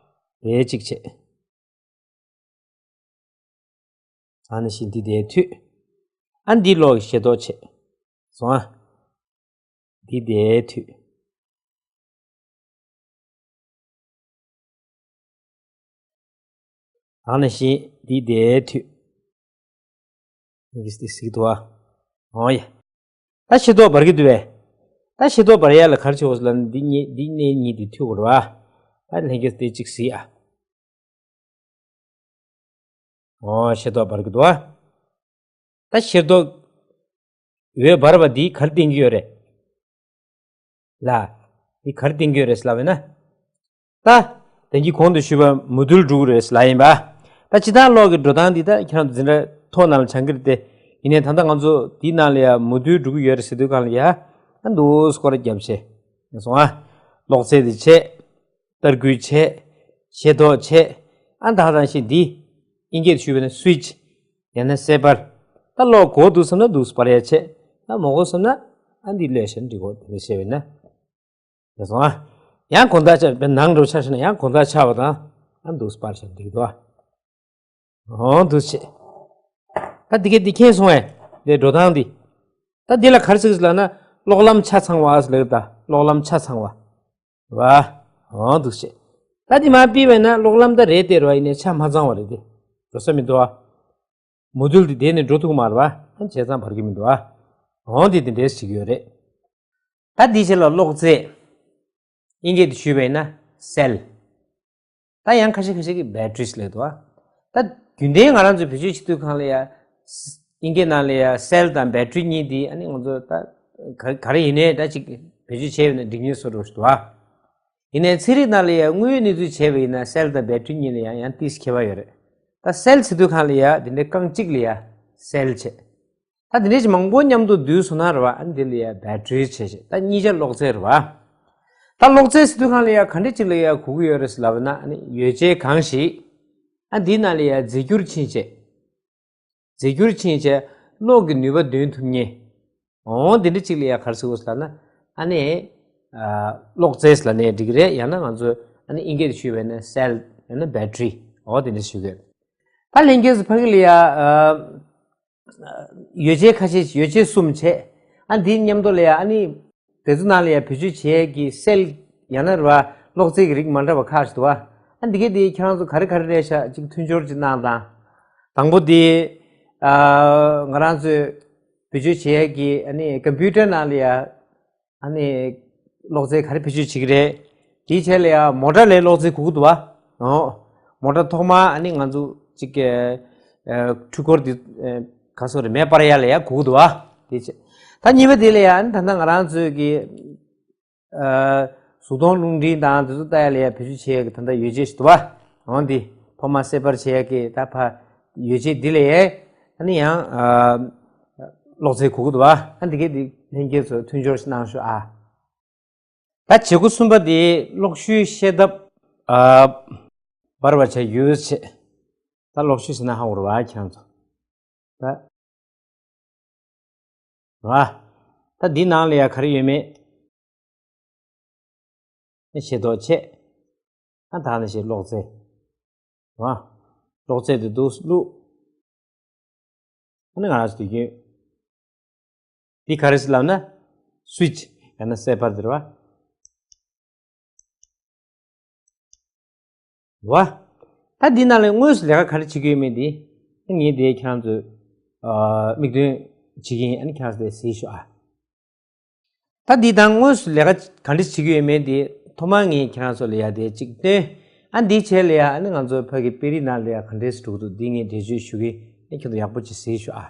དེའི་གཅིག་ཆེད། ཨ་ནི་བཞིན་འདི་དེའི་མཐུད། ཨ་འདི་ཀློག་གི་ཤེས་རྟོགས་ཆེད། སོང་ཨ། འདི་དེའི་མཐུད། ཨ་ནི་བཞིན་འདི་དེའི་མཐུད། འདི་གཟིགས་འདུག་ཨ། འོ་ཡ། ད་ཤེས་རྟོགས་འབར་གྱི་འདུག་བས། ད་ཤེས་རྟོགས་འབར་ཡ་ལ་ག་རེ་བྱེད་དགོས་ལབ་ན་འདི་གཉིས་འདི་གནས་གཉིས་འདི་མཐུད་དགོས་རེད་བ། ད་ལྷན་རྒྱས་འདི་གཅིག་གཟིགས་ཨ། འོ་ཤེས་རྟོགས་འབར་གྱི་འདུག་ཨ། ད་ཤེས་རྟོགས་འོད་འབར་བ་འདིས་ག་རེ་བསྟན་གྱི་ཡོད་རེད། ལ། འདི་ག་རེ་བསྟན་གྱི་ཡོད་རེད་ལབ་ན། ད། དེང་གི་གོང་དུ་ཞུས་པ་མུ་མཐུད་འགྲོ་གི་རེད་ལབ་ཡིན་པ། ད་སྤྱིར་བཏང་ཀློག་གི་འགྲོ་སྟངས་འདི་ད་ཁྱེད་རང་ཚོ་འཛིན་གྲྭ་ཐོག་ནང་ལ་སྦྱང་གི་རེད་དེ། ཡིན་ནའི་ད་ལྟ་ང་ཚོ་འདིའི་ནང་ལ་ཡ་མུ་མཐུད་འགྲོ་གི་ཡོད་རེད་ཟེར་དུས་སྒང་ལ་ཡ། ཨ་འདུག་སྐོར་རྒྱབ་བྱས། སོང་ཨ། ཀློག་རྩལ་འདི་བྱས། ལྟ་སྐུལ་བྱས། ཤེས་རྟོགས་བྱས། ཨ་ད་ག་རང་བཞིན་འདི། ཨིན་སྐད་ཞུས་པ་ན་སུའིཆ། ཡང་ན་གསལ་སྤར། ད་ཀློག་དགོས་འདུག་བསམ་ན་འདུག་སྤར་ཡ་བྱས། ད་མ་དགོས་བསམ་ན། ཨ་འདི་ཀློག་བཞག་ན་འགྲིག་གོ། དེ་འདྲ་བྱས་པས་ན། ཡ་སོང་ཨ། ཡང་དགོང་དག་ཆགས་ཤེ་ན་ཡང་དགོང་དག་ཆགས་པ་དང་། ཨ་འདུག་སྤར་བཞག་ན་འགྲིག་འདུག་ཨ། འོ་འདུག་བྱས། ད་འདི་གས་འདི་མཁྱེན་སོང་ངས། འདི་འགྲོ་སྟངས་འདི། ད་འདི་ལ་ག་རེ་ཟེར་གི་ལབ་ན། ཀློག་ལམ་ཆ་ཚང་བ་ཟེར་ལབ་ད། ཀློག་ལམ་ཆ་ཚང་བ། རེད་བ། འོ་འདུག་བྱས། ད་འདི་མར་ཕུད་པས་ན་ཀློག་ལམ་ད་རེད་དེ་རེད་བ། ཡིན་ནའི་ཆ་མ་ཚང་བ་རེད་དེ། འགྲོ་ས་མི་འདུག་ཨ། མུ་མཐུད་དེ་དེ་ནས་འགྲོ་ཐུབ་ཀྱི་མ་རེད་བ། བྱས་ཙང་འབར་གྱི་མི་འདུག་ཨ། འོ་འདི་དེ་འདྲས་བྱེད་ཀྱི་ཡོད་རེད། ད་འདིའི་ཆེད་ལ་ཀློག་རྫས། ཨིན་སྐད་དུ་ཞུས་པས་ན་སེལ། ད་ཡང་ཁ་ཤས་ཁ་ཤས་ཀྱིས་བེ་ཊི་རིས་ལབ་འདུག་ཨ། ད་རྒྱུན་ལྡན་ང་རང་ཚོས་བེད་སྤྱོད་བྱེད་དུས་སྒང་ལ་ཡ། ཨིན་སྐད་ནང་ལ་ཡ་སེལ་དང་བེ་ཊི་རི་གཉིས་འདི་ཨ་ནི་ང་ཚོ་ད་ག་ག་རེ་ཡིན་ནའི་ད་ཅིག་བེད་སྤྱོད་བྱས་པས་ན་འགྲིག་ཉེན་བཟོ་འདྲ་ཞིག་འདུག་ཨ། ཡིན་ནའི་ཚན་རིག་ནང་ལ་ཡ་དངོས་ཡོད་གནས་ཚུལ་བྱས་པ་ཡིན་ན་སེལ་དང་བེ་ཊི་རི་གཉིས་ལ་ཡང་ཡང་ཏིས་ཁྱད་པར་ཡོད་རེད། ད་སེལ་ཟེར་དུས་སྒང་ལ་ཡ་དེ་འདྲའི་རྐང་གཅིག་ལ་ཡ་སེལ་བྱས། ད་དེ་འདྲའི་ཞིག་མང་པོ་མཉམ་དུ་བསྡུས་སོང་ན་རེད་བ། ཨ་ནི་དེ་ལ་ཡ་བེ་ཊི་རི་བྱས་བྱས། ད་གཉིས་ཆ་ཀློག་རྫས་རེད་བ། ད་ཀློག་རྫས་ཟེར་དུས་སྒང་ལ་ཡ་ག་འདྲ་ཅིག་ལ་ཡ་གོ་གི་ཡོད་རེད་ཟེར་ལབ་ན། ཨ་ནི་ཡོ་བྱད་གང་ཞིག་ཨ་འདི་ནང་ལ་ཡ་རྫས་འགྱུར་ཕྱིན་བྱས། རྫས་འགྱུར་ཕྱིན་བྱས་གློག་གི་ནུས་པ་འདོན་ཐུབ་མཁན། འོ་དེ་འདྲ་ཅིག་ལ་ཡ་ག་རེ་ཟེར་དགོས་ཟེར་ལབ་ན། ཨ་ནི་ཨ་ཀློག་རྫས་ལབ་ནའི་འགྲིག་གི་རེད། ཡང་ན་ང་ཚོས་ཨ་ནི་ཨིན་སྐད་དུ་ཞུས་པས་ན་སེལ། ཡང་ན་བེ་ཊི་རི། འོ་དེ་འདྲ་ཞུ་གི་ཡོད། ད་ལྷན་རྒྱས་ཚོ་ཕ་གི་ལ་ཡ་ཨ་ཡོ་བྱད་ཁ་ཤས་ཤིག་ཡོ་བྱད་གསུམ་བྱས། ཨ་འདི་མཉམ་དུ་ལ་ཡ་ཨ་ནི་དེ་ཚོ་ནང་ལ་ཡ་བེད་སྤྱོད་བྱེད་ཡས་ཀྱི་སེལ། ཡང་ན་རེད་བ། ཀློག་རྫས་ཀྱི་རིགས་མ་འདྲ་བ་ཁག་ཅིག་འདུག་བ། ཨ་འདི་གས་དེ་ཁྱེད་རང་ཚོ་ག་རེ་ག་རེ་རེད་ཤག་ཅིག་མཐུན་སྦྱོར་ཅིག་གནང་དང་། དང་པོ་དེ་ཨ་ང་རང་ཚོས་བེད་སྤྱོད་བྱེད་ཡས་ཀྱི་ཨ་ནི་ཀམ་པུ་ཊར་ནང་ལ་ཡ། ཨ་ནི་ཀློག་རྫས་ག་རེ་བེད་སྤྱོད་བྱེད་ཀྱི་རེད། དེའི་ཆེད་ལ་ཡ་མོ་ཊ་ལ་ཀློག་རྫས་དགོས་ཀྱི་འདུག་བ། འོ། མོ་ཊ་ཐོག་མ་ཨ་ནི་ང་ཚོ་གཅིག་གི་ཨ་འཕྲུལ་འཁོར་འདི་ཨ་ག་སོ་རེད། མེ་སྤར་ཡ་ལ་ཡ་དགོས་ཀྱི་འདུག་བ། དེའི་ཆེད། ད་གཉིས་པ་དེ་ལ་ཡ་ཨ་ནི་ད་ལྟ་ང་རང་ཚོའི་གི་ཨ་གཟུགས་མཐོང་རླུང་འཕྲིན་དང་དེ་ཚོ་ལྟ་ཡ་ལ་ཡ་བེད་སྤྱོད་བྱེད་ཡ་གི་ད་ལྟ་ཡོ་བྱད་ཞིག་འདུག་བ། འོ་འདི་ཐོག་མ་གསལ་པར་བྱེད་ཡ་གི་ད་ཕ་ཡོ་བྱད་འདི་ལ་ཡ་ཨ་ནི་ཡང་ཨ་ཀློག་རྫས་དགོས་ཀྱི་འདུག་བ། ཨ་འདི་གས་འདི་ལྷན་རྒྱས་ཚོ་མཐུན་སྦྱོར་ཞིག་གནང་ཤོག་ཨ། ད་བྱེད་སྒོ་གསུམ་པ་དེ་གློག་ཤུལ་ཤེལ་འདབ་ཨ་འབར་བ་བྱས་ཡོད་ཆེད། ད་གློག་ཤུལ་ཟེར་ན་ཧ་གོ་རེད་བ་ཁྱེད་རང་ཚོ། ད་རེད་བ། ད་འདི་ནང་ལ་ཡ་ག་རེ་ཡོད་མེད་ཤེས་རྟོགས་བྱས། ཨ་ད་ནི་ཞེས་ཀློག་རྫས། རེད་བ། གློག་རྫས་དེ་འདུག་བླུགས། ཨ་ནི་ང་རང་ཚོ་དུས་རྒྱུན་འདི་ག་རེ་ཟེར་ལབ་ན། སུའིཆ་ཡང་ན་སེལ་བར་དེ་རེད་བ། རེད་བ། ད་འདི་ནང་ལ་དངོས་སུ་ལས་ཀ་ག་རེ་བྱེད་ཀྱི་ཡོད་མེད་འདི། ངས་དེ་ཁྱེད་རང་ཚོ་ཨ་མིག་སྟོན་བྱེད་ཀྱི་ཡིན། ཨ་ནི་ཁྱེད་རང་ཚོ་དེ་གཟིགས་ཤོག་ཨ། ད་འདི་དང་དངོས་སུ་ལས་ཀ་ག་འདྲ་བྱེད་ཀྱི་ཡོད་མེད་དེ་ཐོག་མར་ངས་ཁྱེད་རང་ཚོ་ལ་ཡ་དེ་གཅིག་སྟོན། ཨ་འདི་བྱས་ལ་ཡ་ཨ་ནི་ང་ཚོ་ཕ་གི་དཔེ་རིས་ནང་ལ་ཡ་ག་འདྲས་སུ་འགྲོ་གི་འདུག་འདི་ངས་འགྲེལ་བརྗོད་ཞུ་གི་ཡིན། ཁྱེད་ཚོ་ཡག་པོ་ཅིག་གཟིགས་ཤོག་ཨ།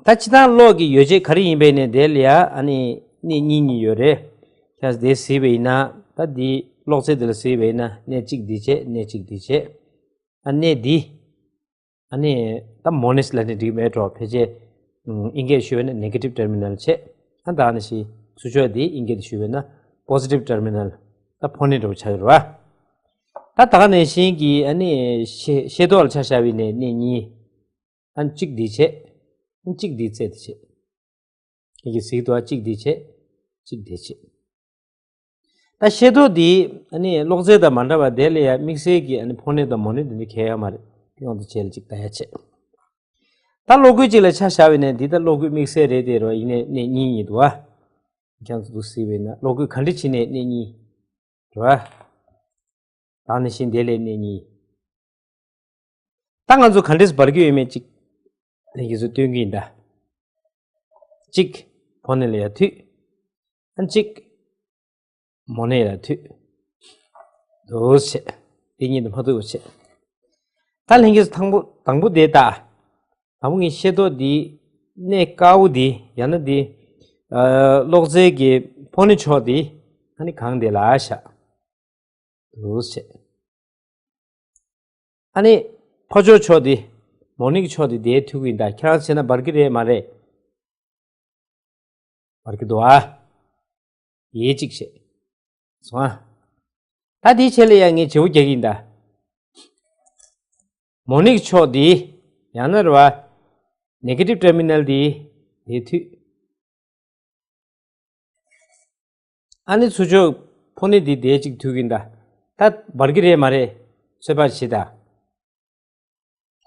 ད་སྤྱིར་བཏང་གློག་གི་ཡོ་བྱད་ག་རེ་ཡིན་པའི་ནས་དེ་ལ་ཡ་ཨ་ནི་གནས་གཉིས་གཉིས་ཡོད་རེད། ཁྱེད་རང་ཚོ་དེ་གཟིགས་པ་ཡིན་ན། ད་འདི་གློག་རྫས་དེ་ལ་གཟིགས་པ་ཡིན་ན་གནས་གཅིག་འདི་བྱས། གནས་གཅིག་འདི་བྱས། ཨ་གནས་འདི། ཨ་ནི་ད་མོ་ནིག་ལབ་ནས་འགྲིག་མེད་འགྲོ། ཕལ་ཆེར་ཨིན་སྐད་ཞུ་བས་ན་ནེ་གེ་ཊིབ་ཊར་མི་ནལ་བྱས། ཨ་ད་ནི་ཤི་ཚུར་ཕྱོགས་འདི་ཨིན་སྐད་དུ་ཞུ་བས་ན་པོ་སི་ཊིབ་ཊར་མི་ནལ། ད་ཕོ་ནི་འགྲོ་ཆགས་ཡོད་རེད་བ། ད་ད་ག་ནང་བཞིན་གྱི་ཨ་ནི་ཤེ་ཤེ་དོག་ལ་ཆ་བཞག་པའི་ནས་གནས་གཉིས། ཨ་གཅིག་འདི་བྱས། ཨ་གཅིག་འདི་རྩེ་འདི་བྱས། ཁྱེད་ཀྱིས་གཟིགས་འདུག་ག་གཅིག་འདི་བྱས། གཅིག་འདི་བྱས། ད་ཤེ་དོག་འདི་ཨ་ནི་གློག་རྫས་དང་མ་འདྲ་བ་དེ་ལ་ཡ་དམིགས་བསལ་གྱི་ཨ་ནི་ཕོ་ནི་དང་མོ་ནི་དེ་འདྲ་གལ་ཡོད་མ་རེད། ཡོང་དུ་བྱས་ལ་གཅིག་ལྟ་ཡ་བྱས། ད་གློག་སྐུད་གཅིག་ལ་ཆ་བཞག་པ་ཡིན་ན་འདི་ད་གློག་སྐུད་དམིགས་བསལ་རེད་དེ་རེད་བ། ཡིན་ནའི་གནས་གཉིས་ཡིན་འདུག་ག་ཁྱེད་ཚོ་འདུག་གཟིགས་པ་ཡིན་ན་གློག་སྐུད་ག་འདྲ་བྱས་ནའི་གནས་གཉིས་རེད་བ། ད་ནི་བཞིན་དེ་ལས་གནས་གཉིས། ད་ང་ཚོ་ག་འདྲས་སུ་འབར་གྱི་ཡོད་མེད་ཅིག་ལས་ཀྱི་བཟོ་སྟོན་གྱི་ཡིན་ད། གཅིག་ཕོ་ནི་ལ་ཡ་མཐུད། ཨ་གཅིག་མོ་ནི་ལ་མཐུད། འདུག་བྱས། དེ་གཉིས་དུ་མ་ཐུག་པ་བྱས། ད་ལྷན་རྒྱས་སུ་དང་པོ་དང་པོ་དེ་ལྟ། དང་པོ་ངས་ཤེ་དོག་འདི་གནས་དཀར་པོ་འདི་ཡང་ན་འདི་ཨ་གློག་རྫས་ཀྱི་ཕོ་ནི་ཕྱོགས་འདི་ཨ་ནི་གང་དེ་ལ་བཞག་འདུག་བྱས། ཨ་ནི་ཕོ་ཕྱོགས་ཕྱོགས་འདི་མོ་ནི་གི་ཕྱོགས་འདི་དེའི་ཐུག་གི་ཡིན་ད། ཁྱེད་རང་བྱས་ན་འབར་གི་རེད་མ་རེད། འབར་གི་འདུག་ག་ཡེ་གཅིག་བྱས། སོང་ཨ། ད་དེའི་ཆེད་ལ་ཡང་ངས་བརྗེ་པོ་རྒྱག་གི་ཡིན་ད། མོ་ནི་གི་ཕྱོགས་འདི་ཡང་ན་རེད་བ། ནེ་གེ་ཊིབ་ཊར་མི་ནལ་འདི་དེའི་མཐུད། ཨ་ནི་ཚུར་ཕྱོགས་ཕོ་ནི་འདི་དེའི་གཅིག་མཐུད་ཀྱིན་ད། ད་འབར་གི་རེད་མ་རེད། ཚོད་དཔག་བྱེད་ད།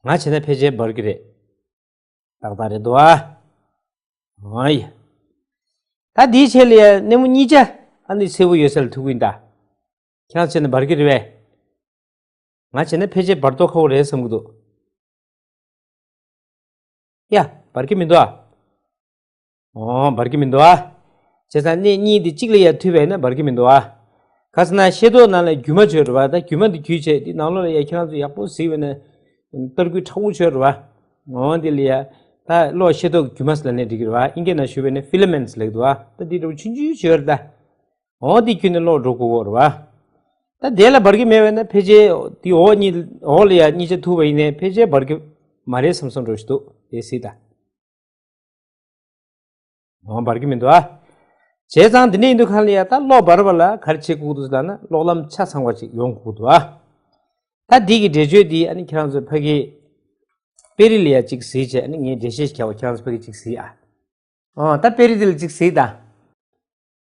ང་བྱས་ན་ཕལ་ཆེར་འབར་གི་རེད། ཏག་ཏག་རེད་འདུག་ག་ཨོ་ཡ། ད་འདིའི་ཆེད་ལ་ཡ་སྣེ་མོ་གཉིས་ཆ་ཨ་ནི་སེར་པོ་ཡོད་ས་ལ་ཐུག་གི་ཡིན་ད། ཁྱེད་རང་བྱས་ན་འབར་གི་རེད་པས། ང་བྱས་ན་ཕལ་ཆེར་འབར་མདོག་ཁ་པོ་རེད་བསམ་གི་འདུག་ཡ། འབར་གི་མི་འདུག་ཨ། ཨོ་འབར་གི་མི་འདུག་ཨ། བྱས་ཙང་སྣེ་གཉིས་དེ་གཅིག་ལ་ཡ་མཐུད་པས་ན་འབར་གི་མི་འདུག་ཨ། ག་ཟེར་ན་ཤེ་དོག་ནང་ལ་རྒྱུ་མ་བྱོས་རེད་བ། ད་རྒྱུ་མ་དེ་བརྒྱུད་བྱས་དེ་ནང་ལོགས་ལ་ཡ་ཁྱེད་རང་ཚོ་ཡག་པོ་གཟིགས་པས་ན་ཏར་སྐུད་མཁྲེགས་པོ་བྱོས་རེད་བ། ཨོ་དེ་ལ་ཡ་ད་གློག་ཤེ་དོག་རྒྱུ་མ་ཟེར་ལབ་ན་འགྲིག་གི་རེད་བ། ཨིན་སྐད་ནང་ཞུས་པས་ན་ཕི་ལ་མེན་ཊི་ལབ་ཀྱི་འདུག་བ། ད་དེ་འདྲ་པོ་ཆུང་ཆུང་བྱོས་རེད་ད། འོ་དེ་ཁྱོན་ནས་གློག་འགྲོ་དགོས་ཀྱི་རེད་བ། ད་དེ་ལ་འབར་གི་མེད་པས་ན་ཕལ་ཆེར་དེ་འོག་གཉིས་འོག་ལ་ཡ་གཉིས་ཆ་ཐུག་པ་ཡིན་ནའི་ཕལ་ཆེར་འབར་གི་མ་རེད་བསམ་བསམ་འདྲ་ཞིག་འདུག་དེ་སྲིད་ད། འོ་འབར་གི་མི་འདུག་ཨ། བྱས་ཙང་དེ་འདྲ་ཡིན་དུས་གང་ལ་ཡ་ད་གློག་འབར་བ་ལ་ག་རེ་བྱེད་དགོས་འདུག་ཟེར་ན་གློག་ལམ་ཆ་ཚང་བ་ཅིག་ཡོང་དགོས་འདུག་ཨ། ད་འདི་གི་འགྲེལ་བརྗོད་འདི་ཨ་ནི་ཁྱེད་རང་ཚོ་ཕ་གི་དཔེ་རིས་ལ་ཡ་གཅིག་གཟིགས་བྱས་ཨ་ནི་ངས་འགྲེལ་བཤད་བྱས་པ་ཁྱེད་རང་ཚོ་ཕ་གི་གཅིག་གཟིགས་ཨ། ཨོ་ད་དཔེ་རིས་དེ་ལ་གཅིག་གཟིགས་དང་།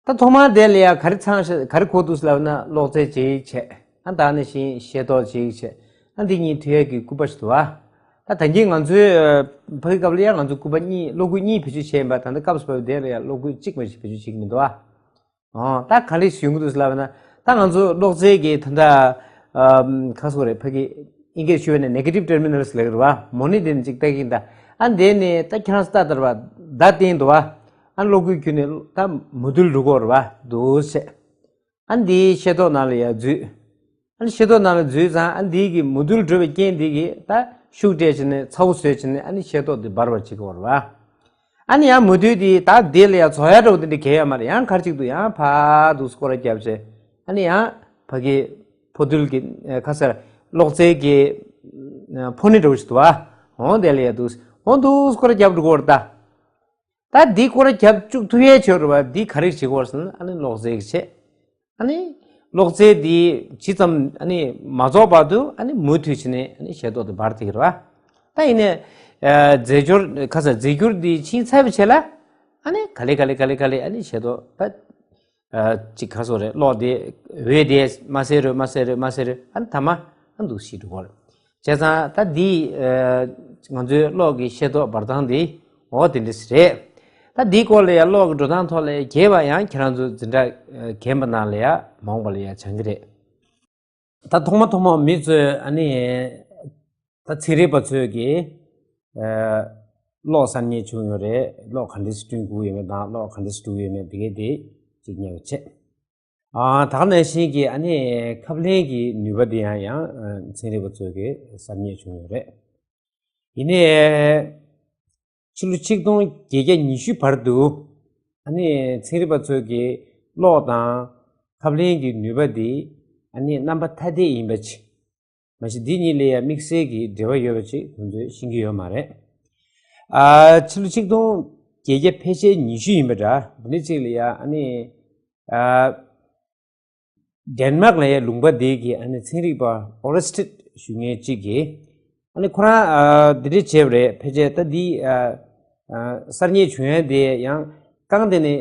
ད་ཐོག་མར་དེ་ལ་ཡ་ག་རེ་ཚང་ཤ་ག་རེ་གོ་འདུག་ལབ་ན་གློག་རྫས་ཅིག་བྱས། ཨ་ད་ནི་བཞིན་ཤེ་དོག་ཅིག་བྱས། ཨ་འདི་གཉིས་མཐུད་ཡས་ཀྱི་སྐུད་པ་ཞིག་འདུག་བ། ད་ད་གིན་ང་ཚོའི་ཕ་གི་སྐབས་ལ་ཡ་ང་ཚོ་སྐུད་པ་གཉིས་གློག་སྐུད་གཉིས་བེད་སྤྱོད་བྱས་ཡིན་པ། ད་ལྟ་སྐབས་སུ་བབས་དེ་ལ་ཡ་གློག་སྐུད་གཅིག་མ་ཞིག་བེད་སྤྱོད་བྱེད་ཀྱི་མི་འདུག་བ། ཨོ་ད་ག་རེ་ཞུ་གི་འདུག་ལབ་ན་ད་ང་ཚོ་གློག་རྫས་ཀྱི་ད་ལྟ་ཁ་སོ་རེད་ཕ་གི་ཨིན་སྐད་ཞུ་བས་ན་ནེ་གེ་ཊིབ་ཊར་མི་ནལ་ལབ་ཀྱི་རེད་བ། མོ་ནི་དེ་ནི་ཅིག་ལྟ་གི་ཡིན་ད། ཨ་འདི་ནི་ད་ཁྱེད་རང་ཚོ་ལྟ་ལྟར་བ་ད་བསྟན་འདུག་བ། ཨ་གློག་སྐུད་ཁྱོན་ནས་ད་མུ་ཏིལ་འགྲོ་གི་རེད་བ་འདུག་བྱས། ཨ་འདིའི་ཤེ་དོག་ནང་ལ་ཡ་འཛུལ། ཨ་ནི་ཤེ་དོག་ནང་ལ་འཛུལ་ཙང་ཨ་འདི་གི་མུ་ཏིལ་འགྲོ་བའི་རྐྱེན་འདི་གིས་ད་ཤུགས་སྤྲད་བྱས་ནས་ཚ་བོ་བཟོས་བྱས་ནས་ཨ་ནི་ཤེ་དོག་འདི་འབར་བར་བྱེད་ཀྱི་ཡོད་རེད་བ། ཨ་ནི་ཡང་མུ་ཏིལ་འདི་ད་འདི་ལ་ཡ་བཙོ་ཡ་འདྲ་བོ་དེ་འདྲ་གལ་ཡོད་མ་རེད། ཡང་ག་རེ་བྱེད་ཀྱི་འདུག་ཡང་ཕར་འདུག་སྐོར་ར་བརྒྱབ་བྱས་ཨ་ནི་ཡང་ཕ་གི་ཕོ་ཏིལ་གྱི་ཁ་ཟེར་གློག་རྫས་ཀྱི་ཕོ་ནི་འདྲ་བོ་ཞིག་འདུག་བ། འོ་དེ་ལ་ཡ་འདུག་འོ་འདུག་སྐོར་ར་བརྒྱབ་འགྲོ་གི་ཡོད་རེད་ད། ད་འདི་སྐོར་ར་རྒྱབ་བཅུག་ཐུབ་ཡས་བྱས་རེད་བ། འདི་ག་རེ་བྱེད་དགོས་ཟེར་ན་ཨ་ནི་གློག་རྫས་ཀྱི་བྱས། ཨ་ནི་གློག་རྫས་འདི་ཇི་ཙམ་ཨ་ནི་མ་རྫོགས་བར་དུ་ཨ་ནི་མུ་མཐུད་བྱས་ནས་ཨ་ནི་ཤེ་དོག་འདི་འབར་བསྡད་ཀྱི་རེད་བ། ད་ཡིན་ནའི་ཨ་རྫས་འགྱུར་ཁ་ཟེར་རྫས་འགྱུར་འདི་ཕྱིན་ཚར་བའི་རྗེས་ལ་ཨ་ནི་ག་ལེ་ག་ལེ་ག་ལེ་ག་ལེ་ཨ་ནི་ཤེ་དོག་ད་ཨ་ཅིག་ག་སོ་རེད། གློག་དེ་འོད་དེ་མ་སེར་རུ་མ་སེར་རུ་མ་སེར་རུ་ཨ་ནི་ཐ་མ་ཨ་འདུག་ཤི་འགྲོ་གི་རེད། བྱས་ཙང་ད་འདི་ང་ཚོའི་གློག་གི་ཤེས་རྟོགས་འབར་སྟངས་འདི་འོ་དེ་འདྲ་ཞིག་རེད། ད་འདིའི་སྐོར་ལ་ཡང་གློག་གི་འགྲོ་སྟངས་ཐོག་ལ་རྒྱས་པ་ཡང་ཁྱེད་རང་ཚོ་འཛིན་གྲྭ་རྒན་པ་ནང་ལ་ཡང་མ་འོངས་པ་ལ་ཡང་སྦྱང་གི་རེད། ད་ཐོག་མ་ཐོག་མ་མི་ཚོས་ཨ་ནི་ད་ཚན་རིག་པ་ཚོས་ཀྱིས་གློག་གསར་རྙེད་བྱུང་ཡོད་རེད། གློག་ག་འདྲས་སེ་བསྐྲུན་དགོས་ཡོད་མེད་དང་གློག་ག་འདྲས་སེ་འགྲོ་གི་ཡོད་མེད་དེ་གས་དེ་ཅིག་ཉན་པ་བྱས། ཨ་ད་ག་ནང་བཞིན་གྱི་ཨ་ནི་ཁབ་ལེན་གྱི་ནུས་པ་དེ་ཡང་ཡང་ཚན་རིག་པ་ཚོས་ཀྱིས་གསར་རྙེད་བྱུང་ཡོད་རེད། ཡིན་ནའི་ཕྱི་ལོ་ཆིག་སྟོང་བརྒྱད་བརྒྱ་ཉི་ཤུ་བར་དུ་ཨ་ནི་ཚན་རིག་པ་ཚོས་ཀྱིས་གློག་དང་ཁབ་ལེན་གྱི་ནུས་པ་དེ་ཨ་ནི་རྣམ་པ་ཐ་དད་ཡིན་པ་ཅིག་མ་གཞི་འདི་གཉིས་ལ་ཡང་དམིགས་བསལ་གྱི་འབྲེལ་བ་ཡོད་པ་ཅིག་ཁོང་ཚོས་ཤེས་ཀྱི་ཡོད་མ་རེད། ཨ་ཕྱི་ལོ་ཆིག་སྟོང་བརྒྱད་བརྒྱ་ཕལ་ཆེར་ཉི་ཤུ་ཡིན་པ་འདྲ། འདི་འདྲ་ཅིག་ལ་ཡང་ཨ་ནི་ཨ་ཌེན་མཱག་ལ་ཡང་ལུང་པ་འདི་གི་ཨ་ནི་ཚན་རིག་པ་ཨོ་རེ་སི་ཊེད་ཞུ་མཁན་གཅིག་གིས་ཨ་ནི་ཁོ་རང་ཨ་འདི་འདྲ་བྱས་པ་རེད། ཕལ་ཆེར་ད་འདི་ཨ་ཨ་གསར་རྙེད་བྱུང་ཡ་དེ་ཡང་རྐང་དེ་ནས་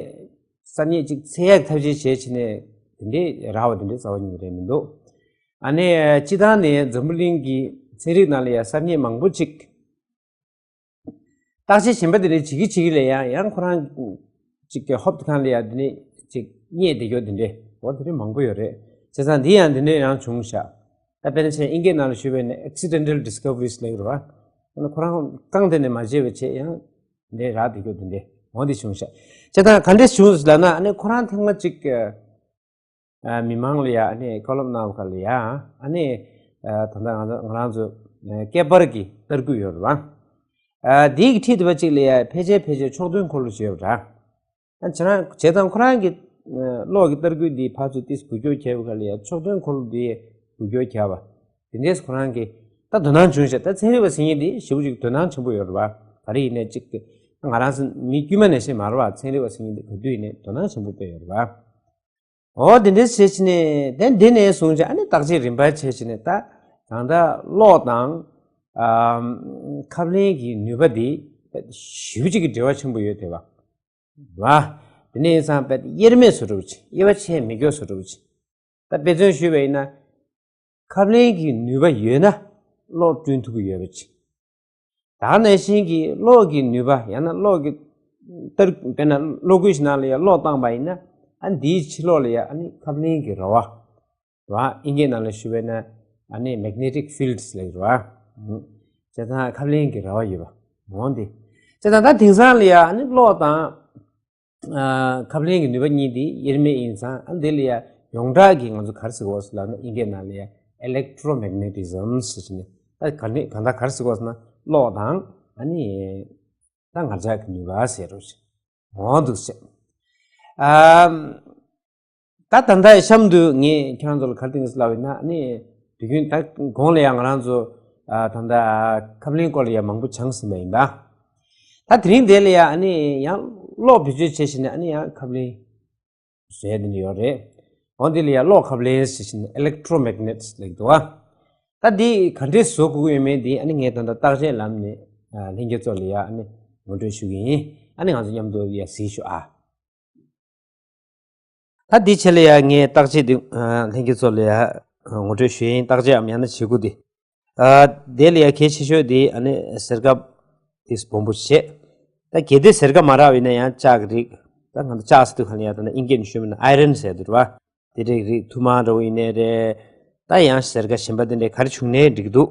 གསར་རྙེད་ཅིག་འཚོལ་ཡག་ཐབས་ཤེས་བྱས་བྱས་ནས་དེ་འདྲའི་རག་པ་དེ་འདྲའི་རྩ་བ་ཉིད་ནས་རེད་མི་འདུག་ཨ་ནི་སྤྱིར་བཏང་ནས་འཛམ་བུ་གླིང་གི་ཚན་རིག་ནང་ལ་ཡང་གསར་རྙེད་མང་པོ་ཅིག་བརྟག་དཔྱད་གཞན་པ་དེ་འདྲའི་བྱེད་ཀྱི་བྱེད་ཀྱི་ལ་ཡང་ཡང་ཁོ་རང་ཅིག་གི་ཧོབ་ཏེ་ཁང་ལ་ཡང་དེ་འདྲའི་ཅིག་རྙེད་བསྡད་རྒྱུ་དེ་འདྲའི་འོ་དེ་འདྲའི་མང་པོ་ཡོད་རེད། བྱས་ཙང་འདི་ཡང་དེ་འདྲའི་ཡང་བྱུང་ཤག་ད་དཔེར་ན་ཆ་ཨིན་སྐད་ནང་ལ་ཞུས་པ་ཡིན་ན་accidental discoveries ལབ་ཀྱི་རེད་བ། ཨ་ནི་ཁོ་རང་རྐང་དེ་ནས་མ་བརྗེད་པ་བྱས་ཡང་དེ་འདྲའི་རག་བསྡད་རྒྱུ་དེ་འདྲའི་འོ་འདི་བྱུང་ཤག་བྱས་ཙང་ག་འདྲས་བྱུང་ཟེར་ལབ་ན་ཨ་ནི་ཁོ་རང་ཐེངས་མ་གཅིག་ཨ་མི་མང་ལ་ཡ་ཨ་ནི་བཀའ་སློབ་གནང་བ་ག་ལ་ཡ་ཨ་ནི་ཨ་ད་ལྟ་ང་ང་རང་ཚོ་ཨ་ཀེ་པར་གྱི་ཏར་སྐུད་ཡོད་རེད་བ། ཨ་དེའི་གི་འཁྲིས་དེ་བ་གཅིག་ལ་ཡ་ཕལ་ཆེར་ཕལ་ཆེར་ཕྱོགས་སྟོན་འཁོར་ལོ་ཞེས་པ་འདྲ། ཨ་བྱས་ཙང་ཁོ་རང་གི་ཨ་གློག་གི་ཏར་སྐུད་འདི་ཕར་ཚུར་ཏིས་འགུལ་སྐྱོད་བྱས་པ་ག་ལ་ཡ་ཕྱོགས་སྟོན་འཁོར་ལོ་འདི་འགུལ་སྐྱོད་བྱས་པ། དེ་འདྲས་ཁོ་རང་གིས་ད་དོ་སྣང་བྱུང་ཤག་ད་ཚན་རིག་པ་ཟེར་མཁན་འདི་ཞེ་པོ་ཅིག་དོ་སྣང་ཆེན་པོ་ཡོད་རེད་བ། ག་རེ་ཡིན་ནའི་གཅིག་ང་རང་ཚོ་མི་དཀྱུས་མ་ནང་བཞིན་མ་རེད་བ། ཚན་རིག་པ་ཟེར་མཁན་འདི་ག་དུས་ཡིན་ནའི་དོ་སྣང་ཆེན་པོ་དཔེ་ཡོད་རེད་བ། འོ་དེ་འདྲ་བྱས་བྱས་ནས་དེ་འདི་ནས་བཟུང་བྱས་ཨ་ནི་བརྟག་དཔྱད་རིམ་པ་བྱས་བྱས་ནས་ད་གང་ལྟར་གློག་དང་ཨམ་ཁབ་ལེན་གྱི་ནུས་པ་འདི་ཞེ་པོ་ཅིག་གི་འབྲེལ་བ་ཆེན་པོ་ཡོད་དེ་བ། བ། དེ་ནས་ཡིན་ཙང་དཔེ་དབྱེར་མེད་བཟོ་འདྲ་བོ་ཅིག་དབྱེ་བ་ཕྱེ་མི་དགོས་བཟོ་འདྲ་བོ་ཅིག་ད་དཔེ་མཚོན་ཞུས་པ་ཡིན་ན། ཁབ་ལེན་གྱི་ནུས་པ་ཡོད་ན་གློག་བསྐྲུན་ཐུབ་ཀྱི་ཡོད་པ་ཅིག་ད་ག་ནང་བཞིན་གྱི་གློག་གི་ནུས་པ་ཡང་ན་གློག་གི་ཏར་དཔེར་ན་གློག་སྐུད་ཞིག་ནང་ལ་ཡང་གློག་བཏང་པ་ཡིན་ན་ཨ་འདིའི་ཕྱི་ལོགས་ལ་ཡང་ཨ་ནི་ཁབ་ལེན་གྱི་ར་བ། ར་བ་ཨིན་སྐད་ནང་ལ་ཞུ་བས་ན་ཨ་ནི་magnetic fields ལབ་ཀྱི་རེད་བ། བྱས་ཙང་ཁབ་ལེན་གྱི་ར་བ་ཡོད་པ་འོང་སྟེ། བྱས་ཙང་ད་དེང་སང་ལ་ཡང་ཨ་ནི་གློག་དང་ཁབ་ལེན་གྱི་ནུས་པ་གཉིས་དེ་དབྱེར་མེད་ཡིན་ཙང་ཨ་འདི་ལ་ཡང་ཡོངས་གྲགས་ཀྱི་ང་ཚོ་ག་རེ་ཟེར་གོ་ཟེར་ལབ་ན་ཨིན་སྐད་ནང་ལ་ཡང་electromagnetism ཟེར་ནས་ད་ག་ནི་གང་ལྟར་ག་རེ་ཟེར་གོ་ཟེར་ན་གློག་དང་ཨ་ནི་ད་ངར་ལྕགས་ཀྱི་ནུས་པ་ཟེར་རོ་ཞིག་འོང་འདུག་ཟེར། ཨ་ད་ད་ལྟ་གཤམ་དུ་ངས་ཁྱེད་རང་ཚོ་ལ་ག་རེ་བསྟན་གྱི་ལབ་ཡིན་ན་ཨ་ནི་དུས་རྒྱུན་ད་གོང་ལ་ཡང་ང་རང་ཚོ་ཨ་ད་ལྟ་ཁབ་ལེན་སྐོར་ལ་ཡང་མང་པོ་སྦྱངས་ཟིན་པ་ཡིན་ད། ད་དེ་རིང་འདི་ལ་ཡང་ཨ་ནི་ཡང་གློག་བེད་སྤྱོད་བྱེད་བཞིན་ནས་ཨ་ནི་ཡང་ཁབ་ལེན་བཟོས་དེ་འདྲ་ཡོད་རེད། འོ་འདི་ལ་ཡང་གློག་ཁབ་ལེན་ཟེར་བཞིན་ནས་electromagnets ལབ་འདུག་ཨ། ད་འདི་ག་འདྲས་བཟོ་དགོས་ཀྱི་ཡོད་མེད་འདི་ཨ་ནི་ངས་ད་ལྟ་བརྟག་དཔྱད་ལམ་ནས་ལྷན་རྒྱས་ཚོ་ལ་ཡང་ཨ་ནི་ངོ་སྤྲོད་ཞུ་གི་ཡིན། ཨ་ནི་ང་ཚོ་མཉམ་དུ་ཡང་གཟིགས་ཤོག་ཨ། ད་འདི་བྱས་ལ་ཡང་ངས་བརྟག་དཔྱད་འདི་ལྷན་རྒྱས་ཚོ་ལ་ཡང་ངོ་སྤྲོད་ཞུ་ཡིན། བརྟག་དཔྱད་འམ་ཡང་ན་བྱེད་སྒོ་འདི། ཨ་དེ་ལ་ཡང་གལ་ཆེ་ཤོས་དེ་ཨ་ནི་གཟེར་ཁབ་དེ་སྦོམ་པོ་བྱས། ད་གལ་ཏེ་གཟེར་ཁབ་མ་རག་པ་ཡིན་ན་ཡང་ལྕགས་ཀྱི་རིགས། ད་ང་ཚོ་ལྕགས་ཟེར་དུས་ག་ལ་ཡང་ད་ནི་ཨིན་སྐད་ནས་ཞུས་པ་ན་iron ཟེར་འདུག་རེད་བ། དེ་འདྲའི་རིགས་ཐུར་མ་འདྲ་བོ་ཡིན་ནའི་རེད། ད་ཡང་གཟེར་ཁབ་གཞན་པ་དེ་འདྲའི་ག་རེ་བྱུང་ནའི་འགྲིག་གི་འདུག་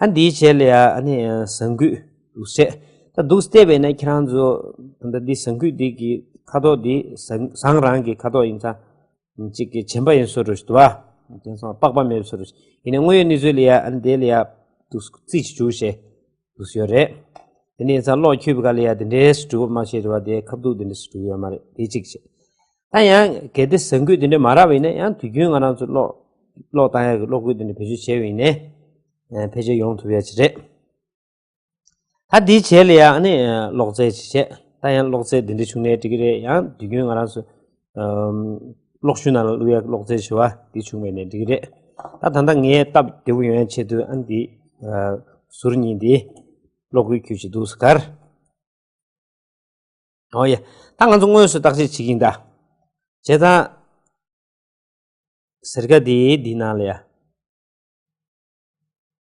ཨ་འདིའི་རྗེས་ལ་ཡ་ཨ་ནི་ཟངས་སྐུད་འདུག་སེ། ད་འདུག་སེ་བལྟས་པས་ན་ཁྱེད་རང་ཚོ་ད་འདི་ཟངས་སྐུད་འདི་གི་ཁ་དོག་འདི་ཟངས་ཟངས་རང་གི་ཁ་དོག་ཡིན་ཙང་གཅིག་གི་བྱེམ་པ་ཡིན་བཟོ་འདྲ་ཞིག་འདུག་བ། དེང་སང་པགས་པ་མེད་བཟོ་འདྲ་ཞིག་ཡིན་ནའི་དངོས་ཡོད་གནས་ཚུལ་ལ་ཡ་ཨ་ནི་དེ་ལ་ཡ་འདུག་རྩི་ཞིག་བྱུགས་བྱས་འདུག་སེ་ཡོད་རེད། དེ་ནས་ཡིན་ཙང་གློག་འཁྱུད་པའི་སྐབས་ལ་ཡ་དེ་འདྲའི་གྲུབ་པ་མ་བྱས་རེད་བ། དེ་ཁ་བཏུག་དེ་འདྲ་ཞིག་གྲུབ་ཡོད་མ་རེད། དེ་གཅིག་བྱས། ད་ཡང་གལ་ཏེ་ཟངས་སྐུད་དེ་འདྲ་མ་རག་པ་ཡིན་ན་ཡང་དུས་རྒྱུན་ང་རང་ཚོ་གློག་གློག་བཏང་ཡག་གི་གློག་སྐུད་དེ་འདྲ་བེད་སྤྱོད་བྱས་པ་ཡིན་ནའི་ཕལ་ཆེར་ཡོང་ཐུབ་ཡ་ཅིག་རེད། ད་དེའི་རྗེས་ལ་ཡང་ཨ་ནི་གློག་རྫས་ཅིག་བྱས། ད་ཡང་གློག་རྫས་འདི་འདྲ་བྱུང་ནའི་འགྲིག་གི་རེད། ཡང་དུས་རྒྱུན་ང་རང་ཚོ་གློག་ཞུ་ནང་ལ་བླུག་ཡག་གློག་རྫས་ཞུ་བ་འདི་བྱུང་བ་ཡིན་ནའི་འགྲིག་གི་རེད། ད་ད་ལྟ་ངས་སྟབས་བདེ་པོ་ཡོང་ཡག་ཆེད་དུ་ཨ་ནི་འདི་ཟུར་གཉིས་འདི་གློག་སྐུད་འཁྱུད་ཅིག་འདུག་སེ་གར། ཨོ་ཡ། ད་ང་ཚོ་དངོས་སུ་བརྟག་དཔྱད་བྱེད་ཀྱིན་གདའ། བྱས་ཙང་། གཟེར་ཁབ་འདི་འདི་ནང་ལ་ཡ།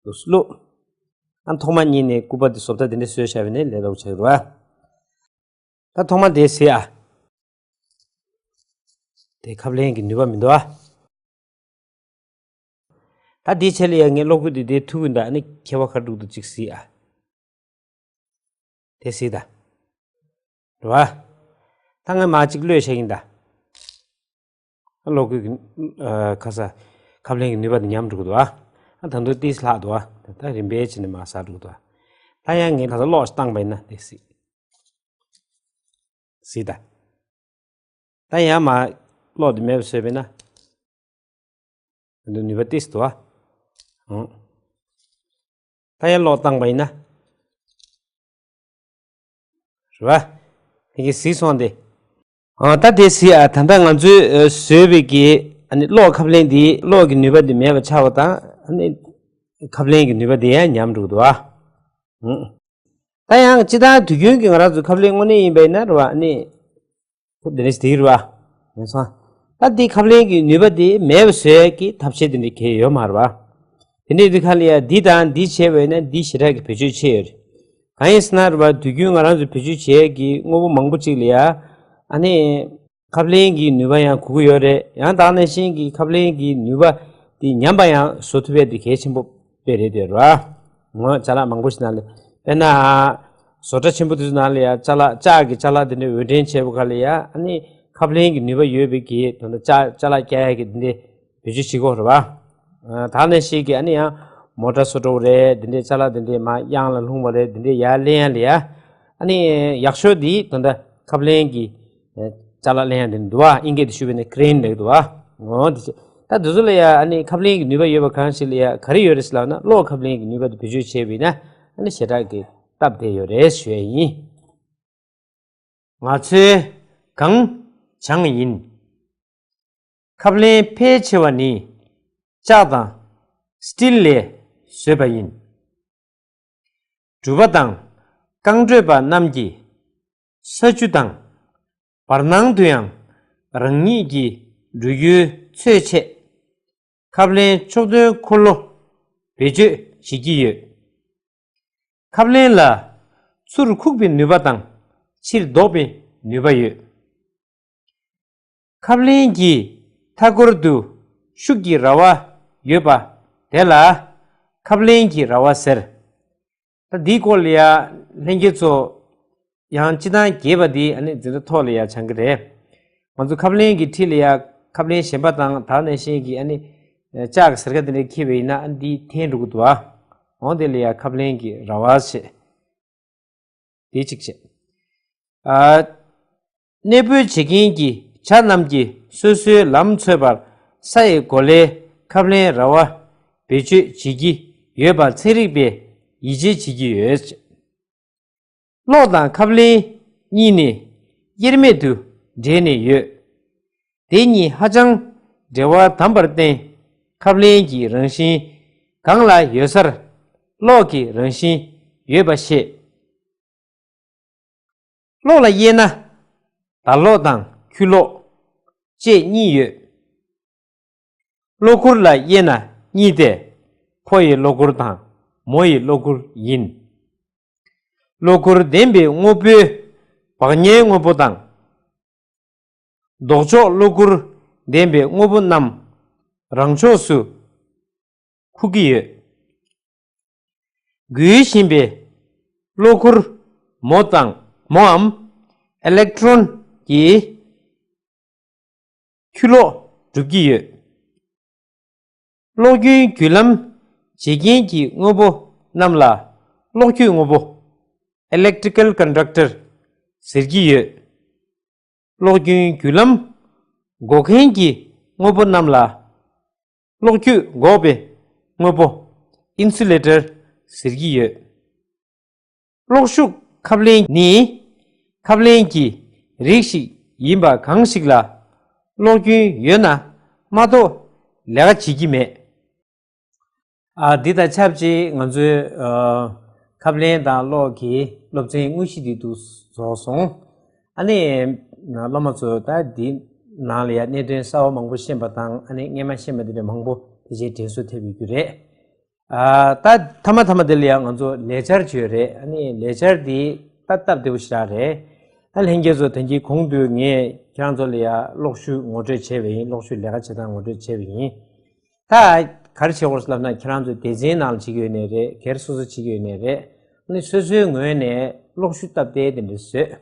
དུ་བླུགས། ཨ་ཐོག་མ་གཉིས་ནས་སྐུད་པ་དེ་བཟོ་ལྟ་དེ་འདྲ་བཟོས་བཞག་པ་ཡིན་ན་ལས་སླ་པོ་ཆགས་ཀྱི་རེད་བ། ད་ཐོག་མ་དེ་གཟིགས་ཨ། དེ་ཁབ་ལེན་གྱི་ནུས་པ་མི་འདུག་ཨ། ད་དེའི་ཆེད་ལ་ཡ་ངས་གློག་སྐུད་དེ་དེའི་ཐུག་གི་འདུག་ཨ་ནི་ཁྱད་པར་ག་རེ་འདུག་འདུག་ཅིག་གཟིགས་ཨ། དེ་གཟིགས་དང་། རེད་བ། ད་ངས་མར་གཅིག་གློད་བྱས་ཡིན་ད། ཨ་གློག་སྐུད་ཀྱི་ཨ་ཁ་ས་ཁབ་ལེན་གྱི་ནུས་པ་དེ་ཉམས་འགྲོ་གི་འདུག་ཨ། ཨ་ད་དུང་ཏིས་ལྷག་འདུག་ཨ། ད་རིམ་པས་བྱས་ནས་མར་ཟག་འགྲོ་གི་འདུག་ཨ། ད་ཡང་ངས་ད་ལྟ་གློག་བཏང་པ་ཡིན་ན་དེ་གཟིགས། གཟིགས་དང་། ད་ཡང་མར་གློག་དེ་མེད་པ་བཟོས་པ་ཡིན་ན། འདི་ནུས་པ་ཏིས་འདུག་ཨ། ཨང་། ད་ཡང་གློག་བཏང་པ་ཡིན་ན། རེད་བ། དེ་གི་གཟིགས་སོང་དེ། ཨ་ད་དེ་གཟིགས་ཨ། ད་ལྟ་ང་ཚོས་ཨ་བཟོས་པའི་གི་ཨ་ནི་གློག་ཁབ་ལེན་འདི་གློག་གི་ནུས་པ་འདི་མེད་པ་ཆགས་པ་དང་ཨ་ནི་ཁབ་ལེན་གྱི་ནུས་པ་འདི་ཡང་ཉམས་འགྲོ་གི་འདུག་ཨ། ཨང་། ད་ཡང་སྤྱིར་བཏང་དུས་རྒྱུན་གྱི་ང་རང་ཚོ་ཁབ་ལེན་དངོས་གནས་ཡིན་པ་ཡིན་ན་རེད་བ་ཨ་ནི། ཁོ་དེ་རེད་དེ་རེད་བ། ཡིན་སོང་། ད་འདི་ཁབ་ལེན་གྱི་ནུས་པ་དེ་མེད་པ་བཟོ་ཡས་ཀྱི་ཐབས་ཤེས་དེ་འདྲ་གང་ཡང་ཡོད་མ་རེད་བ། དེ་འདྲའི་དུས་ཁ་ལ་ཡ་འདི་དང་འདི་བྱས་པ་ཡིན་ན་འདི་ཞེ་དྲག་གི་བེད་སྤྱོད་ཆེ་ཡོད་རེད། གང་ཡིན་ཟེར་ན་རེད་བ་དུས་རྒྱུན་ང་རང་ཚོ་བེད་སྤྱོད་བྱེད་ཡས་ཀྱི་དངོས་པོ་མང་པོ་ཅིག་ལ་ཡ། ཨ་ནི། ཁབ་ལེན་གྱི་ནུས་པ་ཡང་དགོས་ཀྱི་ཡོད་རེད། ཡང་དེ་ནང་བཞིན་གྱི་ཁབ་ལེན་གྱི་ནུས་པ་དེ་ཉམས་པ་ཡང་བཟོ་ཐུབ་ཡས་དེ་གལ་ཆེན་པོ་དཔེ་རེད་དེ་རེད་བ། ངོ་ཅ་ལག་མང་པོ་ཞིག་ནང་ལ་དཔེར་ན། བཟོ་གྲྭ་ཆེན་པོ་དེ་ཚོ་ནང་ལ་ཡ་ཅ་ལག་ལྕགས་ཀྱི་ཅ་ལག་དེ་འདྲ་འོར་འདྲེན་བྱས་པ་ག་ལ་ཡ་ཨ་ནི་ཁབ་ལེན་གྱི་ནུས་པ་ཡོད་པའི་གི་དོན་དུ་ཅ་ཅ་ལག་བཀལ་ཡ་གི་དེ་འདྲ་བེད་སྤྱོད་བྱེད་ཀྱི་ཡོད་རེད་བ། ཨ་དེ་ནང་བཞིན་གྱི་ཨ་ནི་ཡང་མོ་ཊ་བཟོ་འདྲ་བོ་རེད། དེ་འདྲའི་ཅ་ལག་དེ་འདྲའི་མར་གཡང་ལ་ལྷུང་བ་རེད། དེ་འདྲའི་ཡར་ལེན་ཡ་ལ་ཡ་ཨ་ནི་ཡག་ཤོས་དེ་དོན་དུ་ཁབ་ལེན་གྱི་ཅ་ལག་ལེན་ཡ་དེ་འདུག་བ། ཨིན་སྐད་དུ་ཞུས་པ་ཡིན་ན་ཀི་རེན་ལབ་ཀྱི་འདུག་བ། འོ་དེ་བྱས་ད་དེ་ཚོ་ལ་ཡ་ཨ་ནི་ཁབ་ལེན་གྱི་ནུས་པ་ཡོད་པ་གང་ཞིག་ལ་ཡ་ག་རེ་ཡོད་རེད་ཟེར་ལབ་ན་གློག་ཁབ་ལེན་གྱི་ནུས་པ་དེ་བེད་སྤྱོད་བྱས་པ་ཡིན་ན་ཨ་ནི་ཞེ་དྲག་གི་སྟབས་བདེ་ཡོད་རེད་ཞུ་ཡ་ཡིན། ང་ཚོའི་གངས་བྱང་ཡིན། ཁབ་ལེན་ཕལ་ཆེ་བ་ནི་ལྕགས་དང་སི་ཊིལ་ལས་བཟོས་པ་ཡིན། སྒྲུབ་པ་དང་རྐང་བགྲོད་པ་རྣམས་ཀྱིས་ས་ཆུ་དང་བར་སྣང་དུ་ཡང་རང་ཉིད་ཀྱི་འགྲོ་རྒྱུའི་ཚོད་ཆེད་ཁབ་ལེན་ཕྱོགས་སྟོན་འཁོར་ལོ་བེད་སྤྱོད་བྱེད་ཀྱི་ཡོད། ཁབ་ལེན་ལ་ཚུར་ཁུག་པའི་ནུས་པ་དང་ཕྱིར་ལྡོག་པའི་ནུས་པ་ཡོད། ཁབ་ལེན་གྱི་མཐའ་སྐོར་དུ་ཤུགས་ཀྱི་ར་བ་ཡོད་པ་དེ་ལ་ཁབ་ལེན་གྱི་ར་བ་ཟེར། ད་འདིའི་སྐོར་ལ་ཡ་ལྷན་རྒྱས་ཚོ་ཡང་སྤྱིར་བཏང་རྒྱས་པ་འདི་ཨ་ནི་འཛིན་གྲྭ་ཐོག་ལ་ཡ་སྦྱང་གི་རེད། ང་ཚོ་ཁབ་ལེན་གྱི་འཁྲིས་ལ་ཡ་ཁབ་ལེན་གཞན་པ་དང་དེ་ནང་བཞིན་གྱི་ཨ་ནི་ལྕགས་ཀྱི་ཟེར་ཁ་དེ་འདྲ་འཁྱེར་བ་ཡིན་ན་ཨ་ནི་འདི་འཐེན་འགྲོ་གི་འདུག་བ། འོ་དེ་ལ་ཡ་ཁབ་ལེན་གྱི་ར་བ་ཞེས། དེ་གཅིག་བྱས། ཨ། གནས་སྤོས་བྱེད་མཁན་གྱི་བྱ་རྣམས་ཀྱིས་སོ་སོའི་ལམ་འཚོལ་བར་ས་ཡི་གོ་ལའི་ཁབ་ལེན་ར་བ་བེད་སྤྱོད་བྱེད་ཀྱི་ཡོད་པ་ཚན་རིག་པས་ཡིད་ཆེས་བྱེད་ཀྱི་ཡོད། གློག་དང་ཁབ་ལེན་གཉིས་ནི་དབྱེར་མེད་དུ་འབྲེལ་ནས་ཡོད། དེ་གཉིས་ཧ་ཅང་འབྲེལ་བ་དམ་པར་བརྟེན་ཁབ་ལེན་གྱི་རང་བཞིན་གང་ལ་ཡོད་སར་གློག་གི་རང་བཞིན་ཡོད་པ་ཤེས། གློག་ལ་དབྱེ་ན་དར་གློག་དང་ཁྱུ་གློག་ཅེས་གཉིས་ཡོད། གློག་ཁུར་ལ་དབྱེ་ན་གཉིས་ཏེ། ཕོ་ཡི་གློག་ཁུར་དང་མོ་ཡི་གློག་ཁུར་ཡིན། གློག་ཁུར་ལྡན་པའི་དངོས་པོའི་བག་ཉལ་དངོས་པོ་དང་། ལྡོག་ཕྱོགས་གློག་ཁུར་ལྡན་པའི་དངོས་པོ་རྣམས་རང་ཕྱོགས་སུ་ཁུག་གི་ཡོད། འགུལ་བཞིན་པའི་གློག་ཁུར་མོ་དང་མོའམ་ཨེ་ལེག་ཊོན་གྱི་ཁྱུ་གློག་སྒྲུབ་ཀྱི་ཡོད། གློག་རྒྱུན་བརྒྱུད་ལམ་བྱེད་མཁན་གྱི་དངོས་པོ་རྣམས་ལ་གློག་བརྒྱུད་དངོས་པོ་Electrical Conductor ཟེར་གྱི་ཡོད། གློག་རྒྱུན་བརྒྱུད་ལམ་འགོག་མཁན་གྱི་དངོས་པོ་རྣམས་ལ་གློག་བརྒྱུད་འགོག་པའི་དངོས་པོ་Insulator ཟེར་གྱི་ཡོད། གློག་ཤུགས་ཁབ་ལེན་ནི་ཁབ་ལེན་གྱི་རིགས་ཤིག་ཡིན་པ་གང་ཞིག་ལ་གློག་རྒྱུན་ཡོད་ན་མ་གཏོགས་ལས་ཀ་བྱེད་ཀྱི་མེད། ཨ། འདི་དང་ཆབས་ཅིག་ང་ཚོའི་ཨ། ཁབ་ལེན་དང་གློག་གི་སློབ་ཚན་དངོས་གཞི་འདི་འདུག་རྫོགས་སོང་། ཨ་ནི་སློབ་མ་ཚོ་ད་འདི་ནང་ལ་ཡ་གནད་དོན་གསར་བ་མང་པོ་ཤེས་པ་དང་ཨ་ནི་སྔས་མ་ཤེས་པ་འདི་འདྲ་མང་པོ་དེ་བྱས་དྲན་གསོ་ཐེབས་ཡོད་རྒྱུ་རེད། ཨ་ད་ཐ་མ་ཐ་མ་དེ་ལ་ཡང་ང་ཚོ་ལས་འཆར་ཅིག་ཡོད་རེད། ཨ་ནི་ལས་འཆར་འདི་ད་སྟབས་བདེ་པོ་ཞེ་དྲག་རེད། ད་ལྷན་རྒྱས་ཚོ་ད་གིན་གོང་དུ་ངས་ཁྱེད་རང་ཚོ་ལ་ཡང་གློག་ཤུགས་ངོ་སྤྲོད་བྱས་པ་ཡིན། གློག་ཤུགས་ལས་ཀ་བྱེད་སྟངས་ངོ་སྤྲོད་བྱས་པ་ཡིན། ད་ག་རེ་བྱེད་དགོས་ལབ་ན། ཁྱེད་རང་ཚོ་སྡེ་ཚན་ནང་ལ་བྱེད་ཀྱི་ཡོད་ནའི་རེད། སྒེར་སོ་སོ་བྱེད་ཀྱི་ཡོད་ནའི་རེད། ཨ་ནི་སོ་སོའི་ངོས་ནས་གློག་ཤུགས་སྟབས་བདེ་དེ་འདྲ་བཟོས།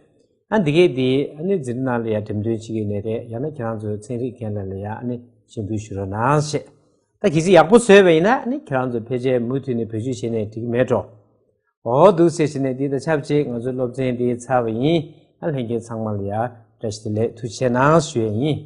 ཨ་འདི་གས་འདི་ཨ་ནི་འཛིན་གྲྭ་ནང་ལ་ཡང་འགྲེམས་སྟོན་བྱེད་ཀྱི་ཡོད་ནའི་རེད། ཡང་ན་ཁྱེད་རང་ཚོའི་ཚན་རིག་མཁན་ལ་ལ་ཡང་ཨ་ནི་ཞུ་འབུལ་ཞུ་རོགས་གནང་ཞེས། ད་གལ་སྲིད་ཡག་པོ་བཟོས་པ་ཡིན་ན་ཨ་ནི་ཁྱེད་རང་ཚོ་ཕལ་ཆེར་མུ་མཐུད་ནས་བེད་སྤྱོད་བྱས་ནས་འགྲིག་གི་མེད་འགྲོ། འོ་འདུག་སེ་བྱས་ནས་འདི་དང་ཆབས་ཅིག་ང་ཚོའི་སློབ་ཚན་འདི་ཚར་བ་ཡིན། ཨ་ལྷན་རྒྱས་ཚང་མ་ལ་ཡང་བཀྲ་ཤིས་བདེ་ལེགས། ཐུགས་རྗེ་གནང་ཞུ་ཡས་ཡིན།